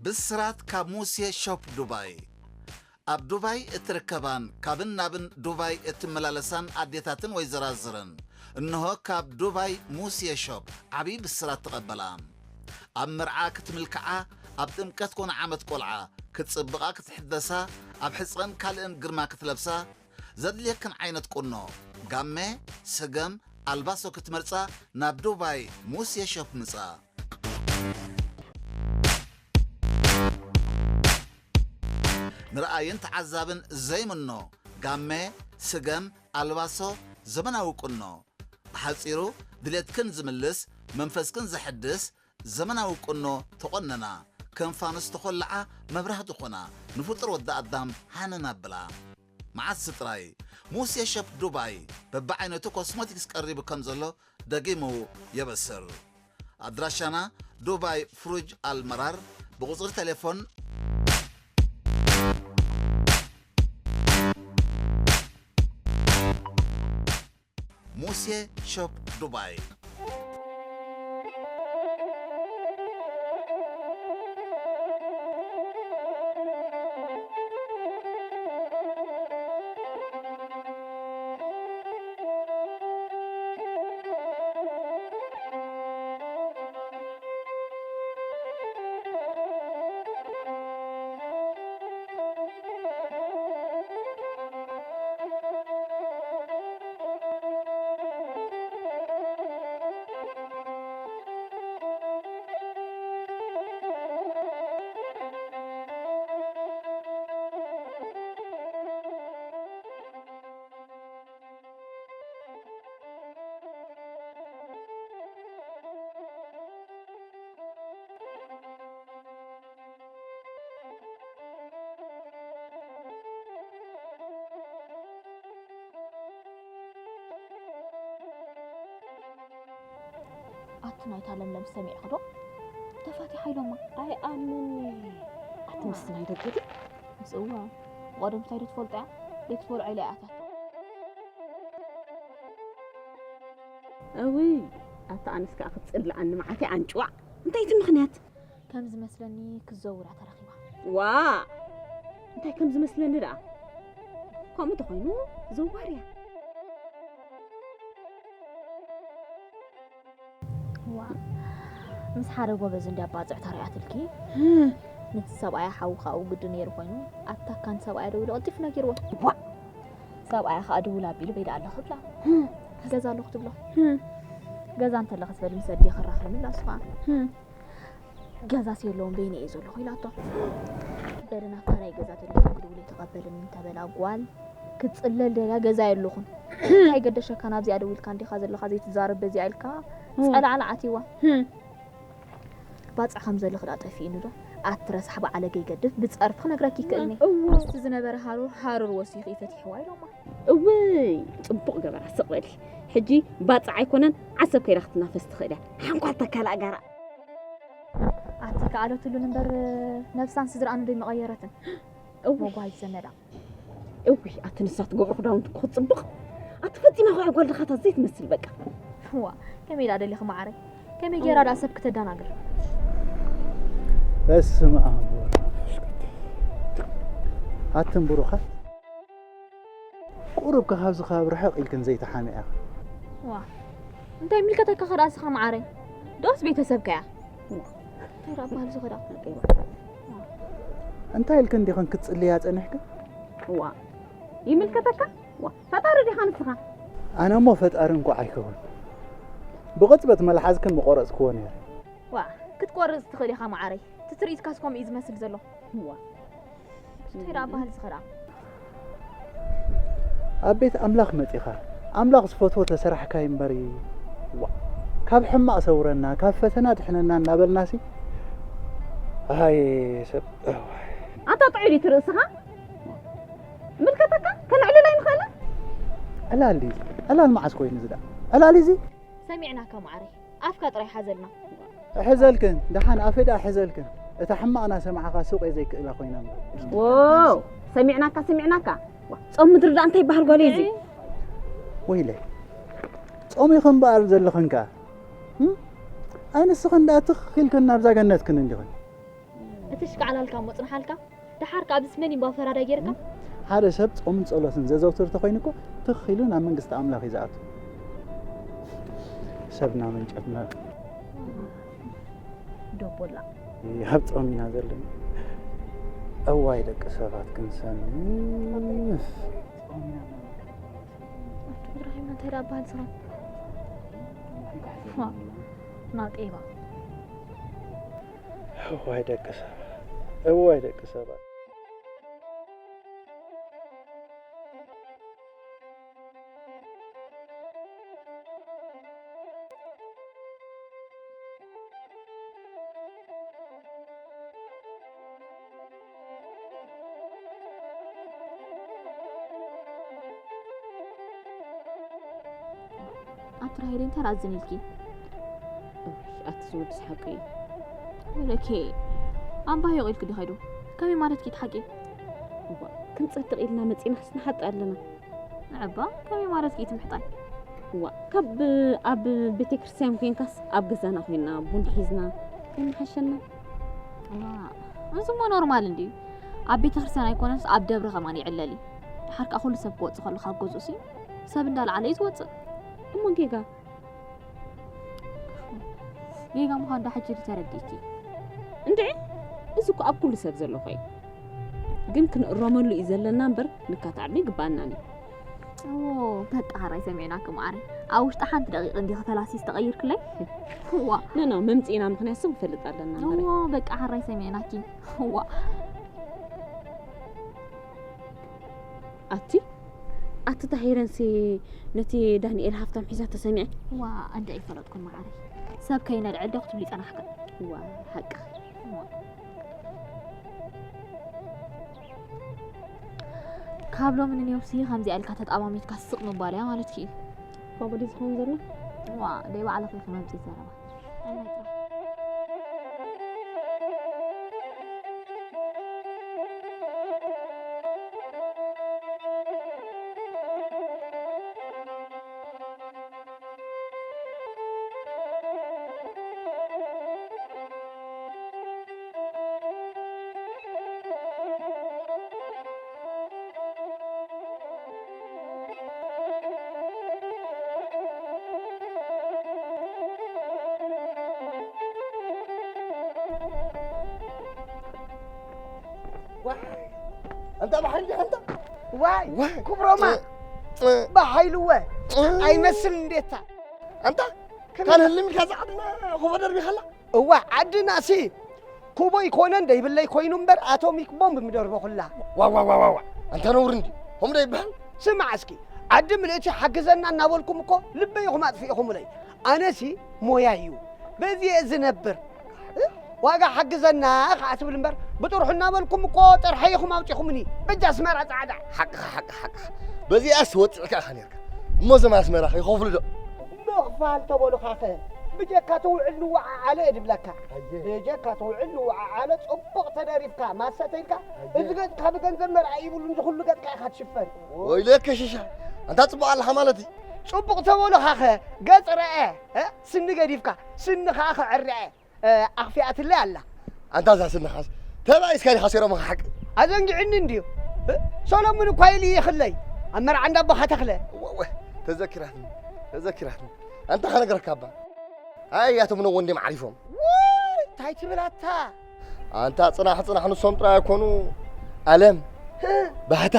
ብስራት ካብ ሙሴ ሾፕ ዱባይ። ኣብ ዱባይ እትርከባን ካብን ናብን ዱባይ እትመላለሳን ኣዴታትን ወይዘራዝርን፣ እንሆ ካብ ዱባይ ሙሴ ሾፕ ዓብዪ ብስራት ተቐበላ። ኣብ መርዓ ክትምልክዓ፣ ኣብ ጥምቀት ኮነ ዓመት ቆልዓ ክትጽብቓ ክትሕደሳ፣ ኣብ ሕጸን ካልእን ግርማ ክትለብሳ፣ ዘድልየክን ዓይነት ቁኖ፣ ጋመ፣ ስገም፣ ኣልባሶ ክትመርጻ ናብ ዱባይ ሙሴ ሾፕ ምጻ። ንረኣይን ተዓዛብን ዘይምኖ ጋመ፣ ስገም፣ ኣልባሶ፣ ዘመናዊ ቁኖ። ብሓጺሩ ድሌትክን ዝምልስ፣ መንፈስክን ዘሐድስ ዘመናዊ ቁኖ ተቖነና። ከም ፋኑስ ተኾልዓ መብራህቲ ኾና፣ ንፍጡር ወዲ ኣዳም ሃነን ኣብላ። መዓስ ጥራይ ሙሴ ሸፕ ዱባይ በብዓይነቱ ኮስሞቲክስ ቀሪቡ ከም ዘሎ ደጊሙ የበስር። ኣድራሻና ዱባይ ፍሩጅ ኣልመራር፣ ብቁጽሪ ቴሌፎን ሙሴ ሾፕ ዱባይ። ኣቲ ናይታ ለምለም ሰሚዕኺ ዶ? ተፋቲሓ ኢሎማ። ኣይኣምን። ኣቲ ምስቲ ናይ ደገ ድዩ? ምስ እዋ። ብቐደም እንታይ ዶ ትፈልጦ እያ? ደይ ክትበልዖ ኢላ እያ ኣትያቶ። እውይ፣ ኣታ ኣነስ ከኣ ክትጽልኣኒ መዓት እያ ኣንጭዋ። እንታይ እቲ ምኽንያት? ከም ዝመስለኒ ክትዘውር እያ ተረኺባ። ዋ! እንታይ ከም ዝመስለኒ ደኣ? ከምኡ ተኾይኑ ዘዋር እያ። ዋ፣ ምስ ሓደ ጎበዝ እንድያ ባጽዕ ተራእያትልኪ። ህም። ነቲ ሰብኣያ ሓዊ ካብኡ ግዲ ነይሩ ኮይኑ፣ ኣታ ካን ሰብኣያ ደዊሉ ቀልጢፉ ነጊርዎ። ዋ! ሰብኣያ ከኣ ድውል ኣቢሉ በይዳ ኣለኹ ትብላ። ህም። ገዛ ኣለኹ ትብሎ። ህም። ገዛ እንተለኺ ትበሊ ምስ ኣዲኺ ክራኸብላ እሱ ከኣ። ህም። ገዛስ የለውን በይነ እየ ዘለኹ ኢላቶ። በደና ካናይ ገዛ ተሌፎን ክድውል ኣይተቐበልን እንተበላ ጓል ክትጽለል ደልያ ገዛ የለኹን። እንታይ ገደሸካ ናብዚኣ ደዊልካ እንዲኻ ዘለኻ ዘይትዛረብ በዚኣ ኢልካ ጸላዕላዕ ኣትይዋ። ህም። ባጽዕ ከም ዘለኺ ደኣ ጠፊእኒ ዶ? ኣቲ ረሳሕ በዓለገ ይገድፍ ብጸርፊ ክነግረኪ ይክእልኒ። እወ። ምስቲ ዝነበረ ሃሩር ሃሩር ወሲኺ ፈቲሕዋ ኢሎማ። እውይ ጽቡቕ ገበራ ስቕ በሊ። ሕጂ ባጽዕ ኣይኮነን ዓሰብ ከይዳ ክትናፈስ ትኽእል እያ። ሓንኳል ተካል ኣጋራ። ኣቲ ከኣለትሉን እምበር ነብሳን ስድራኣን ዶ ይመቐየረትን? እውይ። መጓይ ዘመዳ። እውይ ኣቲ ንሳ ትገብሮ ክዳውንቲ እኮ ክጽብቕ። ኣቲ ፈጺማ ኸዓ ጓል ድኻታት ዘይትመስል በቃ። ዋ ከመይ ደኣ ደሊኺ መዓረይ? ከመይ ገይራ ደኣ ሰብ ክተደናግር? በስመ ኣብ ወወልድ ወመንፈስ ቅዱስ። ኣትን ብሩኻት ቁሩብ ከ ካብዚ ከባቢ ርሕቕ ኢልክን ዘይትሓምያ? ዋ እንታይ ይምልከተካ ከ ደኣ እስኻ መዓረይ? ዶስ ቤተሰብካ እያ? እንታይ ደኣ በሃል እዚ ከ ደኣ? እንታይ ኢልክን ዲኽን ክትጽልያ ጸኒሕክን? ዋ ይምልከተካ? ዋ ፈጣሪ ዲኻ ንስኻ? ኣነ እሞ ፈጣሪ እንኳዕ ኣይከውን ብቕጽበት መልሓዝክን ምቆረጽክዎ ነይረ። ዋ ክትቆርጽ ትኽእል ኢኻ መዓረይ። እቲ ትርኢትካስ ከምኡ እዩ ዝመስል ዘሎ። ዋ እንታይ ደኣ በሃል እዚ ከ ደኣ? ኣብ ቤት ኣምላኽ መጺኻ ኣምላኽ ዝፈትዎ ተሰራሕካይ እምበሪ ዋ ካብ ሕማቕ ሰውረና ካብ ፈተና ድሕነና እናበልናሲ ኣይ ሰብ ኣንታ ጥዑይ ድዩ እቲ ርእስኻ? ምልከተካ ከነዕልል ኣይንኽእልን? ዕላል ድዩ እዚ? ዕላል መዓስ ኮይኑ እዚ ደኣ? ዕላል እዚ? ሰሚዕናካ መዓረይ ኣፍካ ጥራይ ሓዘልና። እሕዘልክን ደሓን ኣፈይ ደኣ ሕዘልክን እታ ሕማቕ እናሰማዕኻ ሱቕ እየ ዘይክእላ ኮይና እምበር። ዎ ሰሚዕናካ ሰሚዕናካ ዋ፣ ጾም ምድሪ ደኣ እንታይ ይበሃል ጓለይ እዚ? ወይለይ ጾም ኢኺ እምበኣር ዘለኽን ከኣ እም? ኣይ ንስኽን ደኣ ትኽ ኢልክን ናብዛ ገነትክን እንዲኽን። እቲ ሽካዕላልካ እሞ ጽንሓልካ። ደሓር ከኣ ብስመን እምባ ፈራዳይ ጌርካ? ሓደ ሰብ ጾምን ጸሎትን ዘዘውትር ተኾይኑ እኮ ትኽ ኢሉ ናብ መንግስቲ ኣምላኽ እዩ ዝኣቱ። ሰብና መንጨፍና ዶቦላ። ይሃብ ጾም ኢና ዘለና። እዋይ ደቂ ሰባት ክንሰንፍ። ኣቶ ኢብራሂም እንታይ ደኣ በሃል ስኻ? ናጤባ እዋይ ደቂ ሰባት እዋይ ደቂ ሰባት። ኣቲ ራሄል እንታይ ኣዝን ኢልኪ? ኣቲ ዝወድስ ሓቂ እዩ። ወለኬ ኣምባሂቕ ኢልኪ ዶ ኸይዱ? ከመይ ማለትኪ እቲ ሓቂ? እዋ ክንጸድቕ ኢልና መጺና ንሓጣ ኣለና። ንዕባ ከመይ ማለትኪ እቲ ምሕጣይ? እዋ ካብ ኣብ ቤተ ክርስቲያን ኮንካስ ኣብ ገዛና ኮይና ቡን ሒዝና ኣይምሓሸና? እዋ እዚሞ ኖርማል እንድዩ። ኣብ ቤተ ክርስቲያን ኣይኮነስ ኣብ ደብሪ ከማን ይዕለል እዩ። ድሓር ከኣ ኩሉ ሰብ ክወጽእ ከሎ ካብ ገዝኡሲ ሰብ እንዳለዓለ እዩ ዝወጽእ። እሞ ጌጋ ጌጋ ምዃኑ ዶ ሕጂ ድዩ ተረዲእኪ? እንድዒ እዚ እኮ ኣብ ኩሉ ሰብ ዘሎ እኮ እዩ። ግን ክንእረመሉ እዩ ዘለና እምበር ንካታዕሉ ይግባኣናን እዩ። ኦ በቃ ሕራይ ሰሚዕናኪ መዓረይ። ኣብ ውሽጢ ሓንቲ ደቂቕ እንዲኺ ፈላሲስ ተቐይርክለይ። እዋ ኖ ኖ መምጺእና ምኽንያት ስም ክፈልጥ ኣለና እምበረይ። እዎ በቃ ሕራይ ሰሚዕናኪ። እዋ ኣቲ ኣቲ እታ ሄረንሲ ነቲ ዳንኤል ሃፍታም ሒዛቶ ሰሚዐ። እዋ ኣንድዒ ኣይፈለጥኩን መዓረይ። ሰብ ከይነድዕል ዶ ክትብሊ ጸናሕክን? እዋ ሓቅኺ። እዋ ካብ ሎሚ ንኔውሲ ከምዚኣ ኢልካ ተጣማሚትካ ስቕ ምባል እያ ማለትኪ እዩ። ባቡ ድዩ ዝኸውን ዘሎ? እዋ ደይ ባዕልኺ ኢኺ መምጺት ዘረባ። ኣናይ ጥራሕ። ዋይ፣ ኣንታ ባሕሪ ዲኻ ኣንታ? ዋይ፣ ዋይ። ኩብሮማ፣ እ፣ እ፣ ባሓይልወ፣ እ። ኣይመስል እንዴታ። ኣንታ፣ ከመይ? ካን ህልም ኢልካ እዛ ዓድና ኮቦ ደርቢኻላ? እዋ፣ ዓድናሲ ኩቦ ይኮነን ደይብለይ ኮይኑ እምበር ኣቶሚክ ቦምብ ምደርበኹላ። ዋዋዋዋዋ፣ ኣንታ ነውሪ እንዲ፣ ከምኡ ዶ ይበሃል? ስማዕ እስኪ፣ ዓዲ ምልእቲ ሓግዘና እናበልኩም እኮ ልበይ ኢኹም ኣጥፊእኹምለይ። ኣነሲ ሞያይ እዩ፣ በዚ እየ ዝነብር። እ? ዋጋ ሓግዘና ከዓ ትብል እምበር፣ ብጥርሑ እናበልኩም እኮ ጥርሐይ ኢኹም ኣውፂኹምኒ። በጃ ኣስመራ ፃዕዳ። ሓቅኻ፣ ሓቅኻ፣ ሓቅኻ። በዚኣስ ወፂዕካ ኢኻ ነርካ። እሞ እዞም ኣስመራ ከ ይኸፍሉ ዶ? ምኽፋል ተበሉኻኸ፣ ብጀካ ትውዕል ንወዓዓለ እየ ድብለካ። ኣየ። ብጀካ ትውዕል ንወዓዓለ ጽቡቕ ተደሪፍካ፣ ማሰተይልካ፣ ኣየ። እዚ ገጽካ ብገንዘብ መርኣይ ይብሉን ዝኹሉ ገጽካ ኢኻ ትሽፈን። ወይለከ ሽሻ፣ ኣንታ ጽቡቕ ኣለኻ ማለት እዩ። ጽቡቕ ተበሉኻኸ፣ ገጽ ረአ፣ እ? ስኒ ገዲፍካ፣ ስኒ ኸኣ ክዕርዐ፣ እ፣ ኣኽፊኣትለይ ኣላ። ኣንታ እዛ ስንኻስ ተባኢስካ ዲኻ ሴሮምኻ ሓቂ? ኣዘንጊዕኒ እንድዩ። እ? ሰሎሙን እኳ ኢሉ ይኽለይ። ኣብ መርዓ እንዳ ኣቦኻ ተኽለ። እወ፣ እወ፣ ተዘኪራትኒ፣ ተዘኪራትኒ። ኣንታ ኸነግረካ እባ። ኣይ፣ ኣቶም ነው ወንድም ዓሪፎም። ውይ፣ እንታይ ትብል ኣታ? ኣንታ ጽናሕ፣ ጽናሕ፣ ንሶም ጥራይ ኣይኮኑ። ኣለም፣ ህ? ባህታ፣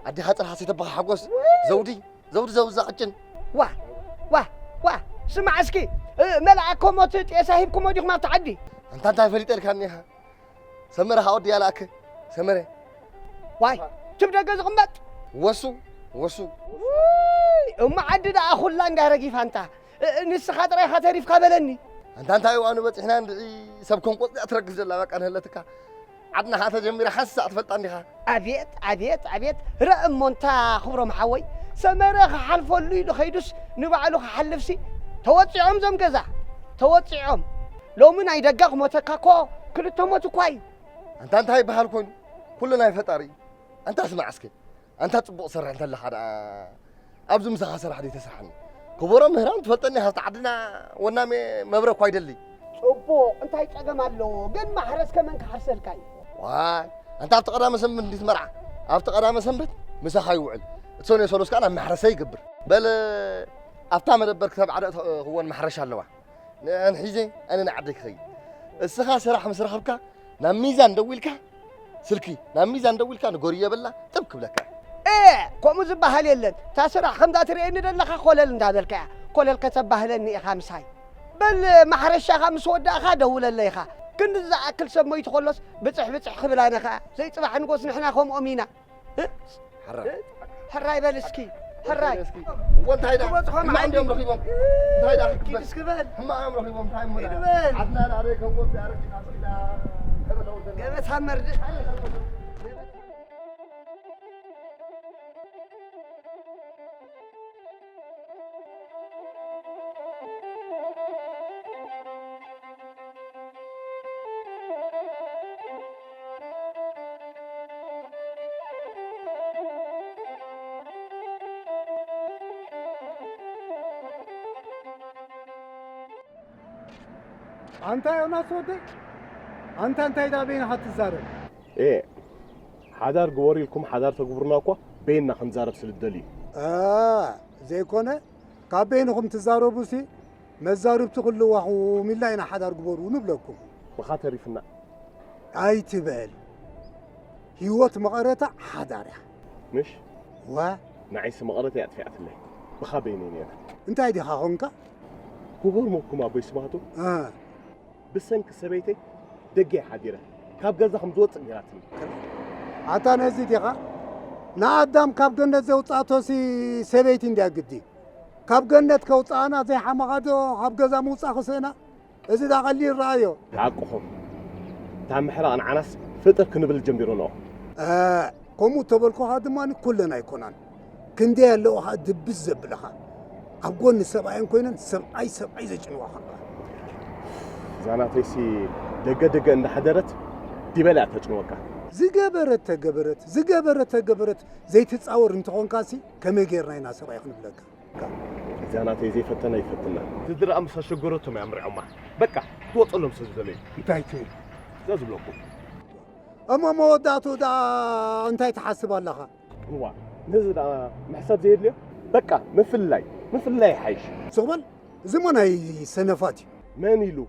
ኣዴኻ ጽናሕ፣ ሰይተባኻ ሓጎስ፣ ውይ! ዘውዲ፣ ዘውዲ፣ ዘውዲ፣ እዛ ቅጭን። ዋ፣ ዋ፣ ዋ፣ ስማዕ እስኪ፣ እ፣ መልኣኮሞ እቲ ጤሳ ሂብኩሞ ዲኹም ኣብቲ ዓዲ? ኣንታ እንታይ ፈሊጠልካኒ ኢኻ? ሰመረ ኻብ ወዲ ያላክ ሰመረ። ዋይ፣ ትብ ደገ ዝቕመጥ። ወሱ፣ ወሱ። ውይ፣ እሞ ዓዲ ደኣ ኹላ እንዳ ረጊፋ ኣንታ። እ፣ ንስኻ ጥራይ ኢኻ ተሪፍካ በለኒ። ኣንታ እንታይ እዋኑ በጺሕና እንድዒ ሰብ ከም ቆጽሊ እያ ትረግፍ ዘላ በቃ ንህለትካ። ዓድና ኸኣ ተጀሚራ ሓንሳእ ትፈልጣ እንዲኻ። ኣቤት፣ ኣቤት፣ ኣቤት፣ ረእ እሞ እንታ ክብሮም ሓወይ፣ ሰመረ ክሓልፈሉ ኢሉ ኸይዱስ ንባዕሉ ክሓልፍሲ ተወጺዖም ዞም ገዛ፣ ተወጺዖም። ሎሚ ናይ ደጋ ክሞተካ እኮ ክልተ ሞት እኳ እዩ። ኣንታ እንታይ ይበሃል ኮይኑ? ኩሉ ናይ ፈጣሪ እዩ። ኣንታ ስማዕ እስከ፣ ኣንታ ጽቡቕ ሰርሕ እንተለኻ ደኣ ኣብዚ ምሳኻ ስራሕ ደይተስርሓኒ። ክቡሮም ምህራም ትፈልጠኒ ኢኻ፣ ኣብታ ዓድና ወናሜ መብረ እኳ ይደሊ። ጽቡቕ እንታይ ጸገም ኣለዎ? ግን ማሕረስ ከመን ክሓርሰልካ እዩ? ዋይ፣ ኣንታ ኣብቲ ቀዳመ ሰንበት እንዲት መርዓ፣ ኣብቲ ቀዳመ ሰንበት ምሳኻ ይውዕል። እቲ ሰኑይ ሰሉስ ከኣ ናብ ማሕረሰ ይገብር። በል፣ ኣብታ መደበር ክተብ ዓደ እትኽወን ማሕረሻ ኣለዋ። ንዕን ሒዘ ኣነ ንዓደይ ክኸይድ። እስኻ ስራሕ ምስ ረኸብካ ናብ ሚዛን ደዊልካ፣ ስልኪ ናብ ሚዛን ደዊልካ ንገርዮ በላ ጥብ ክብለካ። ኤ፣ ከምኡ ዝበሃል የለን። እታ ስራሕ ከምዛ ትርእየኒ ዘለኻ ኮለል እንዳበልካ እያ። ኮለል ከተባህለኒ ኢኻ ምሳይ። በል ማሕረሻኻ ምስ ወዳእኻ ደውለለይ ኢኻ። ክንዲ ዝኣክል ሰብ ሞይቱ ከሎስ ብጽሕ ብጽሕ ክብል ኣነ ኸኣ ዘይጽባሕ ንጎስ ንሕና ከምኦም ኢና። እ? ሕራይ። እ? ሕራይ በል እስኪ። ሕራይ። እስኪ። እወ፣ እንታይ ዳ? ክበጽሖ ሕማቕ መዓልቲ። እንዲኦም ረኺቦም። እንታይ ዳ? ኪድ እስኪ በል። ሕማቕ እዮም ረኺቦም። እንታይ እሞ ዳ? ኪድ በል። ዓድና ዳ? ኣበይ ከም ወዲ ኣረጊና ስኢና። ገበታ መርድእ። ኣንታ ዮናስ ወደይ፣ ኣንታ እንታይ ዳ በይንኻ ትዛረብ? ኤ፣ ሓዳር ግበሩ ኢልኩም ሓዳር ተግብሩና እኳ በይንና ክንዛረብ ስለ ዝደልዩ። ኣ፣ ዘይኮነ፣ ካብ በይንኹም ትዛረቡሲ፣ መዛርብቲ ክልዋኹም ኢልና ኢና ሓዳር ግበሩ ንብለኩም። ብኻ ተሪፍና። ኣይትበል። ህይወት መቐረታ ሓዳር እያ። ምሽ? ዋ። ንዓይሲ መቐረተይ ኣጥፊኣትለይ። ብኻ በይነይ ነይረ። እንታይ ዲኻ ኾንካ? ክገርመኩም ኣቦይ ስብሃቱ። እ። ብሰንኪ ሰበይተይ ደገ እየ ሓዲረ። ካብ ገዛ ከም ዝወፅእ ገይራትኒ። ኣታ ነዚ ዲኻ? ንኣዳም ካብ ገነት ዘውፅኣቶሲ ሰበይቲ እንድያ ግዲ። ካብ ገነት ከውፅኣና ዘይሓመቓ ዶ ካብ ገዛ ምውፃእ ክስእና? እዚ ዳ ቀሊል ረኣዮ። ሓቅኹም። እታ ምሕራቕ ንዓናስ ፍጥር ክንብል ጀሚሩና። እ፣ ከምኡ እተበልኩኻ ድማ ኩለን ኣይኮናን። ክንደይ ኣለዋ ኸኣ ድብስ ዘብለኻ። ኣብ ጎኒ ሰብኣየን ኮይነን ሰብኣይ ሰብኣይ ዘጭንዋ ከለዋ። እዛ ናተይሲ ደገ ደገ እንዳሓደረት ዲበላ እያ ተጭንወካ። ዝገበረት ተገበረት፣ ዝገበረት ተገበረት ዘይትጻወር እንተኾንካሲ ከመይ ጌርና ኢና ሰብኣይ ክንብለካ? እዛ ናተይ ዘይፈተና ይፈትና። ስድራኣ ምስ ኣሸገረቶም እያ ኣምሪዖማ። በቃ፣ ክትወፀሎም ስለ ዝደለዩ። እንታይ ትብል? እዛ ዝብለኩም። እሞ መወዳእትኡ ደኣ እንታይ ትሓስብ ኣለኻ? እዋ፣ ነዚ ደኣ ምሕሳብ ዘየድልዮ? በቃ፣ ምፍልላይ፣ ምፍልላይ ይሓይሽ። ስቕ በል፣ እዚ እሞ ናይ ሰነፋት እዩ። መን ኢሉ?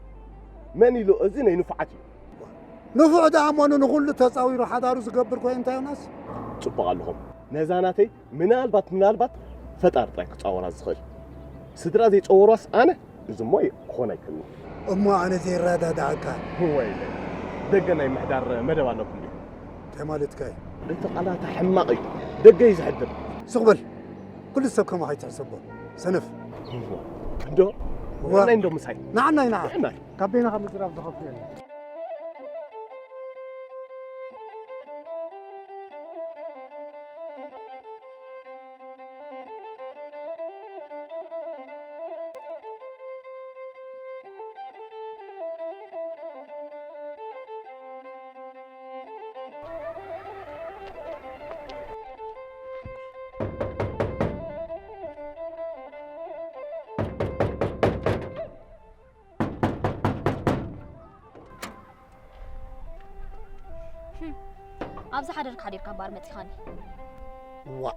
መን ኢሉ? እዚ ናይ ንፉዓት እዩ። ንፉዕ ደኣ እሞ ንኹሉ ተጻዊሩ ሓዳሩ ዝገብር ኮይኑ እንታይ ዮናስ? ጽቡቕ ኣለኹም። ነዛ ናተይ ምናልባት፣ ምናልባት ፈጣሪ ጥራይ ክጻወራ ዝኽእል። ስድራ ዘይጸወሯስ ኣነ፣ እዚ እሞ ክኾን ኣይክእልን። እሞ ኣነ ዘይረዳድኣካ? ወይለይ፣ ደገ ናይ ምሕዳር መደብ ኣለኩም ድዩ? እንታይ ማለትካ እዩ? እቲ ቃላታ ሕማቕ እዩ። ደገ እዩ ዝሕድር። ስቕ በል። ኩሉ ሰብ ከማኻ ይትሕሰቦ። ሰነፍ። እንዶ? እዋ። ናይ እንዶ ምሳይ። ንዓናይ ንዓ። ንዓናይ። ካብ በይንኻ ምዝራብ ዝኸፍእ የለን። ኣብዚ ሓደርካ ሓዲርካ እምበኣር መጺኻኒ። ዋእ፣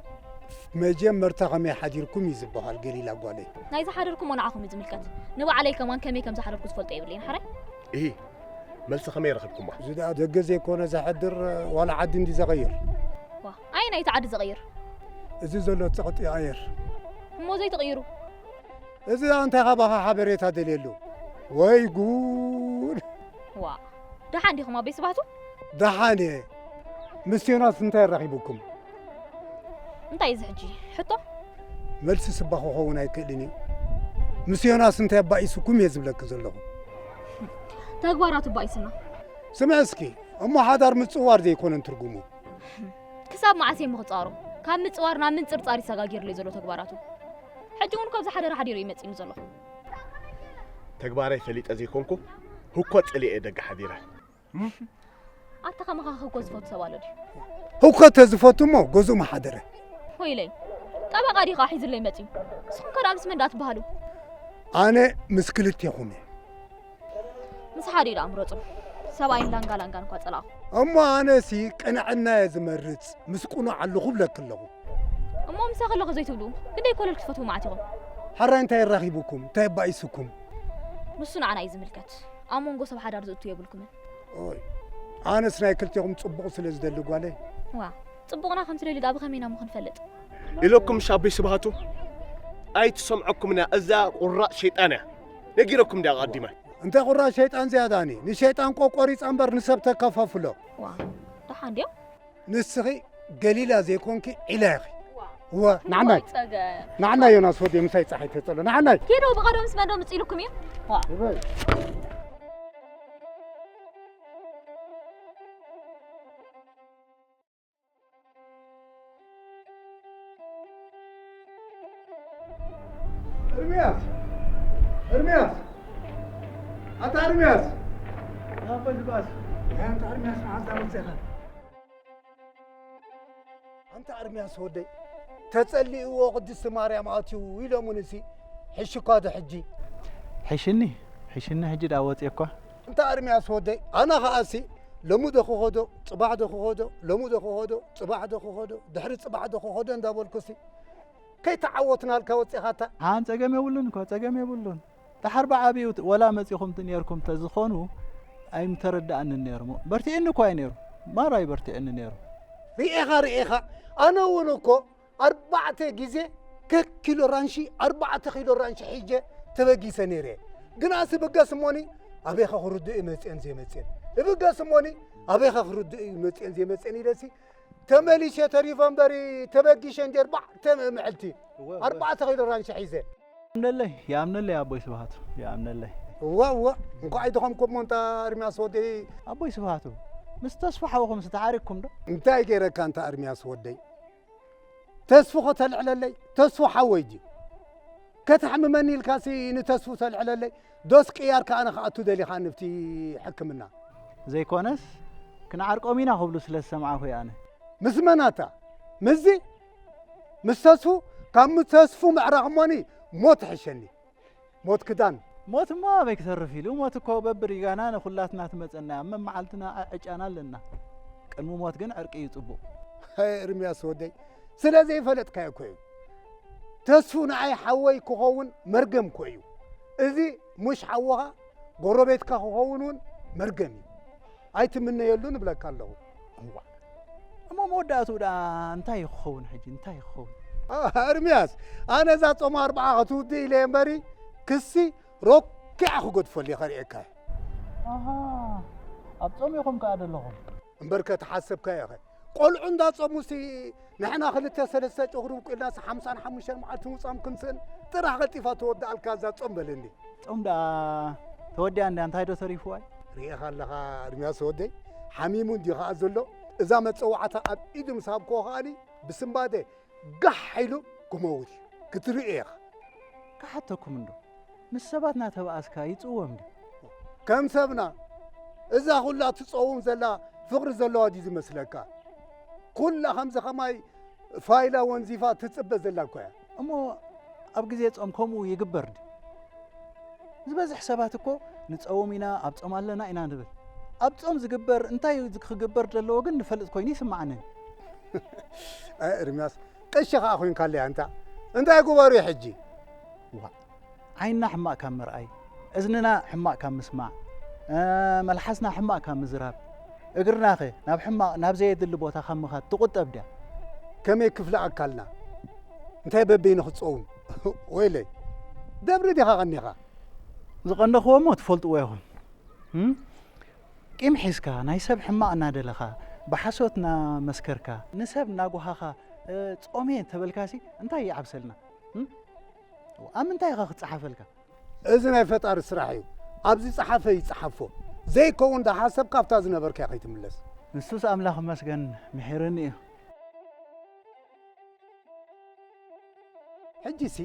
መጀመርታ ከመይ ሓዲርኩም እዩ ዝበሃል፣ ገሊላ ጓለይ። ናይ ዝሓደርኩሞ ንዓኹም እዩ ዝምልከት። ንባዕለይ ከማን ከመይ ከም ዝሓደርኩ ዝፈልጦ የብለይን፣ ሓራይ? እሂ፣ መልሲ ከመይ ረኺብኩማ? እዚ ደኣ ደገ ዘይኮነ ዘሕድር፣ ዋላ ዓዲ እንዲ ዘቐይር። ዋ፣ ኣየናይ እቲ ዓዲ ዘቐይር? እዚ ዘሎ ጸቕጢ ኣየር። እሞ ዘይትቕይሩ? እዚ ደኣ እንታይ ካባኻ ሓበሬታ ደልየሉ? ወይ ጉድ! ዋ፣ ደሓን ዲኹም ኣቦይ ስብሃቱ? ደሓን እየ። ምስ ዮናስ እንታይ ኣራኺቡኩም? እንታይ እዚ ሕጂ? ሕቶ? መልሲ ስባ ክኸውን ኣይክእልን እዩ። ምስ ዮናስ እንታይ ኣባኢሱኩም እየ ዝብለኪ ዘለኹ። ተግባራቱ ኣባኢሱና። ስምዒ እስኪ፣ እሞ ሓዳር ምጽዋር ዘይኮነን ትርጉሙ? ክሳብ መዓስ እየ እሞ ክጻወሮ? ካብ ምጽዋር ናብ ምንጽርጻር እዩ ሰጋጊርለይ ዘሎ ተግባራቱ። ሕጂ እውን እኮ ኣብዚ ሓደራ ሓዲሩ እዩ መጺኡኒ ዘሎ። ተግባረይ ፈሊጠ ዘይኮንኩ፣ ህኮ ጸሊኤ ደገ ሓዲረ። ኣታ ከማኻ ህኮ ዝፈቱ ሰብ ኣሎ ድዩ? ህኮ ተዝፈቱ እሞ ገዝኡ ምሓደረ። ወይለይ፣ ጠበቓ ዲኻ ሒዙለይ መጺኡ? ንስኹም ከ ደኣ ምስ መን ደኣ ትበሃሉ? ኣነ ምስ ክልቴኹም እየ። ምስ ሓደ ኢሉ ኣምረጹ። ሰብኣይን ላንጋ ላንጋን እኳ ጸላእኹ። እሞ ኣነሲ ቅንዕና እየ ዝመርጽ፣ ምስ ቅኑዕ ኣለኹ ብለኪ ኣለኹ። እሞ ምሳኺ ኣለኹ ዘይትብሉ፣ ክንደይ ኮለል ክትፈትዉ መዓት ኢኹም? ሓራይ እንታይ የራኺቡኩም? እንታይ ኣባኢሱኩም? ንሱ ንዓና እዩ ዝምልከት። ኣብ መንጎ ሰብ ሓዳር ዝእቱ የብልኩምን። ኦይ፣ ኣነስ ናይ ክልቴኹም ጽቡቕ ስለ ዝደሊ ጓለይ። ዋ፣ ጽቡቕና ከም ትደልዩ ደኣ ብኸመይ ኢና እሞ ክንፈልጥ? ኢለኩም ሻበይ ስብሃቱ ኣይትሰምዐኩምና። እዛ ቁራጽ ሸይጣን እያ ነጊረኩም እንዲያ ኣቐዲመ። እንታይ ቁራጽ ሸይጣን ዝያዳኒ? ንሸይጣን ቆቆሪጻ እምበር ንሰብ ተከፋፍሎ። ዋ፣ ደሓን ድዮም? ንስኺ ገሊላ ዘይኮንኪ ዒላ ኢኺ። እወ፣ ንዓናይ ጸገ ንዓናይ ዮናስ ወዲ ምሳይ ጸሓይ ተጸሎ ንዓናይ። ኪዶ ብቐደም ምስ መንዶ ምጽኢልኩም እዩ። ዋ። እርምያስ! እርምያስ! ኣታ እርምያስ! ኣባ ልባስ! ኣንታ እርምያስ መዓዝ ዳመጽኻ? ኣንታ እርምያስ ወደይ፣ ተጸሊእዎ ቅድስቲ ማርያም ኣትዩ ኢሎሙንሲ፣ ሕሽኳ ዶ ሕጂ? ሕሽኒ፣ ሕሽኒ ሕጂ ዳ ወጽኤኳ። ኣንታ እርምያስ ወደይ፣ ኣነ ኸኣሲ፣ ሎሚ ዶ ክኸዶ፣ ጽባሕ ዶ ክኸዶ፣ ሎሚ ዶ ክኸዶ፣ ጽባሕ ዶ ክኸዶ፣ ድሕሪ ጽባሕ ዶ ክኸዶ እንዳበልኩሲ፣ ከይተዓወትናልካ ወጺኻታ። ሓን ጸገም የብሉን እኮ፣ ጸገም የብሉን። ደሓር ብዓቢኡ ወላ መጺኹም ኔርኩም ተዝኾኑ ኣይምተረዳኣንን ኔሩ። በርቲዕኒ እኳ እዩ ኔሩ። ማራ እዩ በርቲዕኒ ኔሩ። ርኤኻ ርኤኻ ኣነ እውን እኮ ኣርባዕተ ግዜ ከኪሎ ራንሺ ኣርባዕተ ኪሎ ራንሺ ሒጀ ተበጊሰ ነይረ። ግናሲ ብገስ እሞኒ ኣበይኸ ክርድኡ መፅኤን ዘይመፅኤን እብገስ እሞኒ ኣበይኸ ክርድኡ መፅኤን ዘይመፅኤን ኢለሲ ተመሊሸ ተሪፈ እምበሪ ተበጊሸ እንዴ ኣርባዕተ ምዕልቲ ኣርባዕተ ኪሎ ራንሺ ሒዘ። ይኣምነለይ ይኣምነለይ ኣቦይ ስብሃቱ ይኣምነለይ። እዋ እዋ እንኳዕ ኣይደኸምኩሞ እንታ እርምያስ ወደይ። ኣቦይ ስብሃቱ ምስ ተስፉ ሓውኹም ዝተዓሪቅኩም ዶ? እንታይ ገይረካ እንታ እርምያስ ወደይ? ተስፉ ከተልዕለለይ ተስፉ ሓወይ ድዩ? ከተሕምመኒ ኢልካሲ ንተስፉ ተልዕለለይ ዶስ ቅያርካ ኣነ ክኣቱ ደሊኻ ንብቲ ሕክምና? ዘይኮነስ ክንዓርቆም ኢና ክብሉ ስለ ዝሰምዓኹ እየ ኣነ። ምስ መናታ? ምስዚ? ምስ ተስፉ? ካብ ምስ ተስፉ ምዕራቕ እሞኒ ሞት ይሕሸኒ። ሞት ክዳን። ሞት እሞ ኣበይ ክተርፍ ኢሉ፣ ሞት እኮ በብሪጋና ንኹላትና ትመጸና እያ፣ ኣብ መመዓልትና ኣዕጫና ኣለና። ቅድሚ ሞት ግን ዕርቂ እዩ ጽቡቕ። ሃይ ኤርምያስ ወደይ፣ ስለ ዘይፈለጥካዮ እኮ እዩ። ተስፉ ንዓይ ሓወይ ክኸውን መርገም እኮ እዩ። እዚ ሙሽ ሓወኻ ጎረቤትካ ክኸውን እውን መርገም እዩ። ኣይትምነየሉ ንብለካ ኣለኹ። እዋ እሞ መወዳእትኡ ደኣ እንታይ እዩ ክኸውን ሕጂ እንታይ እዩ ክኸውን? ኤርምያስ ኣነ እዛ ጾም ኣርብዓ ክትውድእ ኢለ እየ እምበሪ ክሲ ሮኪዓ ክገድፈሉ እየ ከርእየካ። ኣሃ ኣብ ጾም ኢኹም ከኣ ዘለኹም። እምበርከ ተሓሰብካዮ ኢኸ ቆልዑ እንዳጾሙሲ ንሕና ክልተ ሰለስተ ጭኽሪ ውቁልናሲ ሓምሳን ሓሙሽተን መዓልቲ ምውጻም ክንስእን ጥራሕ ቀልጢፋ ተወድኣልካ እዛ ጾም በለኒ። ጾም ደኣ ተወዲኣ እንድያ እንታይ ዶ ተሪፍዋ እዩ? ርኢኻ ኣለኻ እርምያስ ወደይ ሓሚሙ እንድዩ ከኣ ዘሎ እዛ መጸዋዕታ ኣብ ኢዱ ምስ ሃብክዎ ከኣኒ ብስንባደ ጋሕ ኢሉ ክመውት እዩ ክትርኢ ኢኻ። ክሓተኩም እንዶ ምስ ሰባት ናተባኣስካ ይጽወም ድዩ? ከም ሰብና እዛ ኩላ ትጸውም ዘላ ፍቕሪ ዘለዋ ድዩ ዝመስለካ? ኩላ ከምዚ ኸማይ ፋይላ ወንዚፋ ትጽበ ዘላ እኮ እያ። እሞ ኣብ ግዜ ጾም ከምኡ ይግበር ድዩ? ዝበዝሕ ሰባት እኮ ንጸውም ኢና ኣብ ጾም ኣለና ኢና ንብል። ኣብ ጾም ዝግበር እንታይ እዩ ክግበር ዘለዎ ግን ንፈልጥ ኮይኑ ይስምዓንን። ኣይ እርምያስ ቀሺ ኸኣ ኮይንካለይ ኣንታ እንታይ ግበሩ ሕጂ? ዋ ዓይንና ሕማቕ ካብ ምርኣይ፣ እዝንና ሕማቕ ካብ ምስማዕ፣ መልሓስና ሕማቕ ካብ ምዝራብ፣ እግርናኸ ናብ ሕማቕ ናብ ዘየድሊ ቦታ ካብ ምኻድ ትቑጠብ ድያ? ከመይ ክፍለ ኣካልና እንታይ በበይኑ ክጸውም? ወይለይ ደብሪ ዲኻ ቀኒኻ? ዝቐነኽዎ እሞ ትፈልጥዎ ኢኹም። ቂም ሒዝካ፣ ናይ ሰብ ሕማቕ እናደለኻ፣ ብሓሶት እናመስከርካ፣ ንሰብ እናጎሃኻ፣ ጾሜ ተበልካሲ እንታይ ይዓብሰልና? ኣብ ምንታይ ኢኻ ክጸሓፈልካ? እዚ ናይ ፈጣሪ ስራሕ እዩ። ኣብዚ ጸሓፈ ይጸሓፎ። ዘይከውን ዳሓሰብካ ኣብታ ዝነበርካያ ከይትምለስ። ንሱስ ኣምላኽ ይመስገን ምሒርኒ እዩ። ሕጂሲ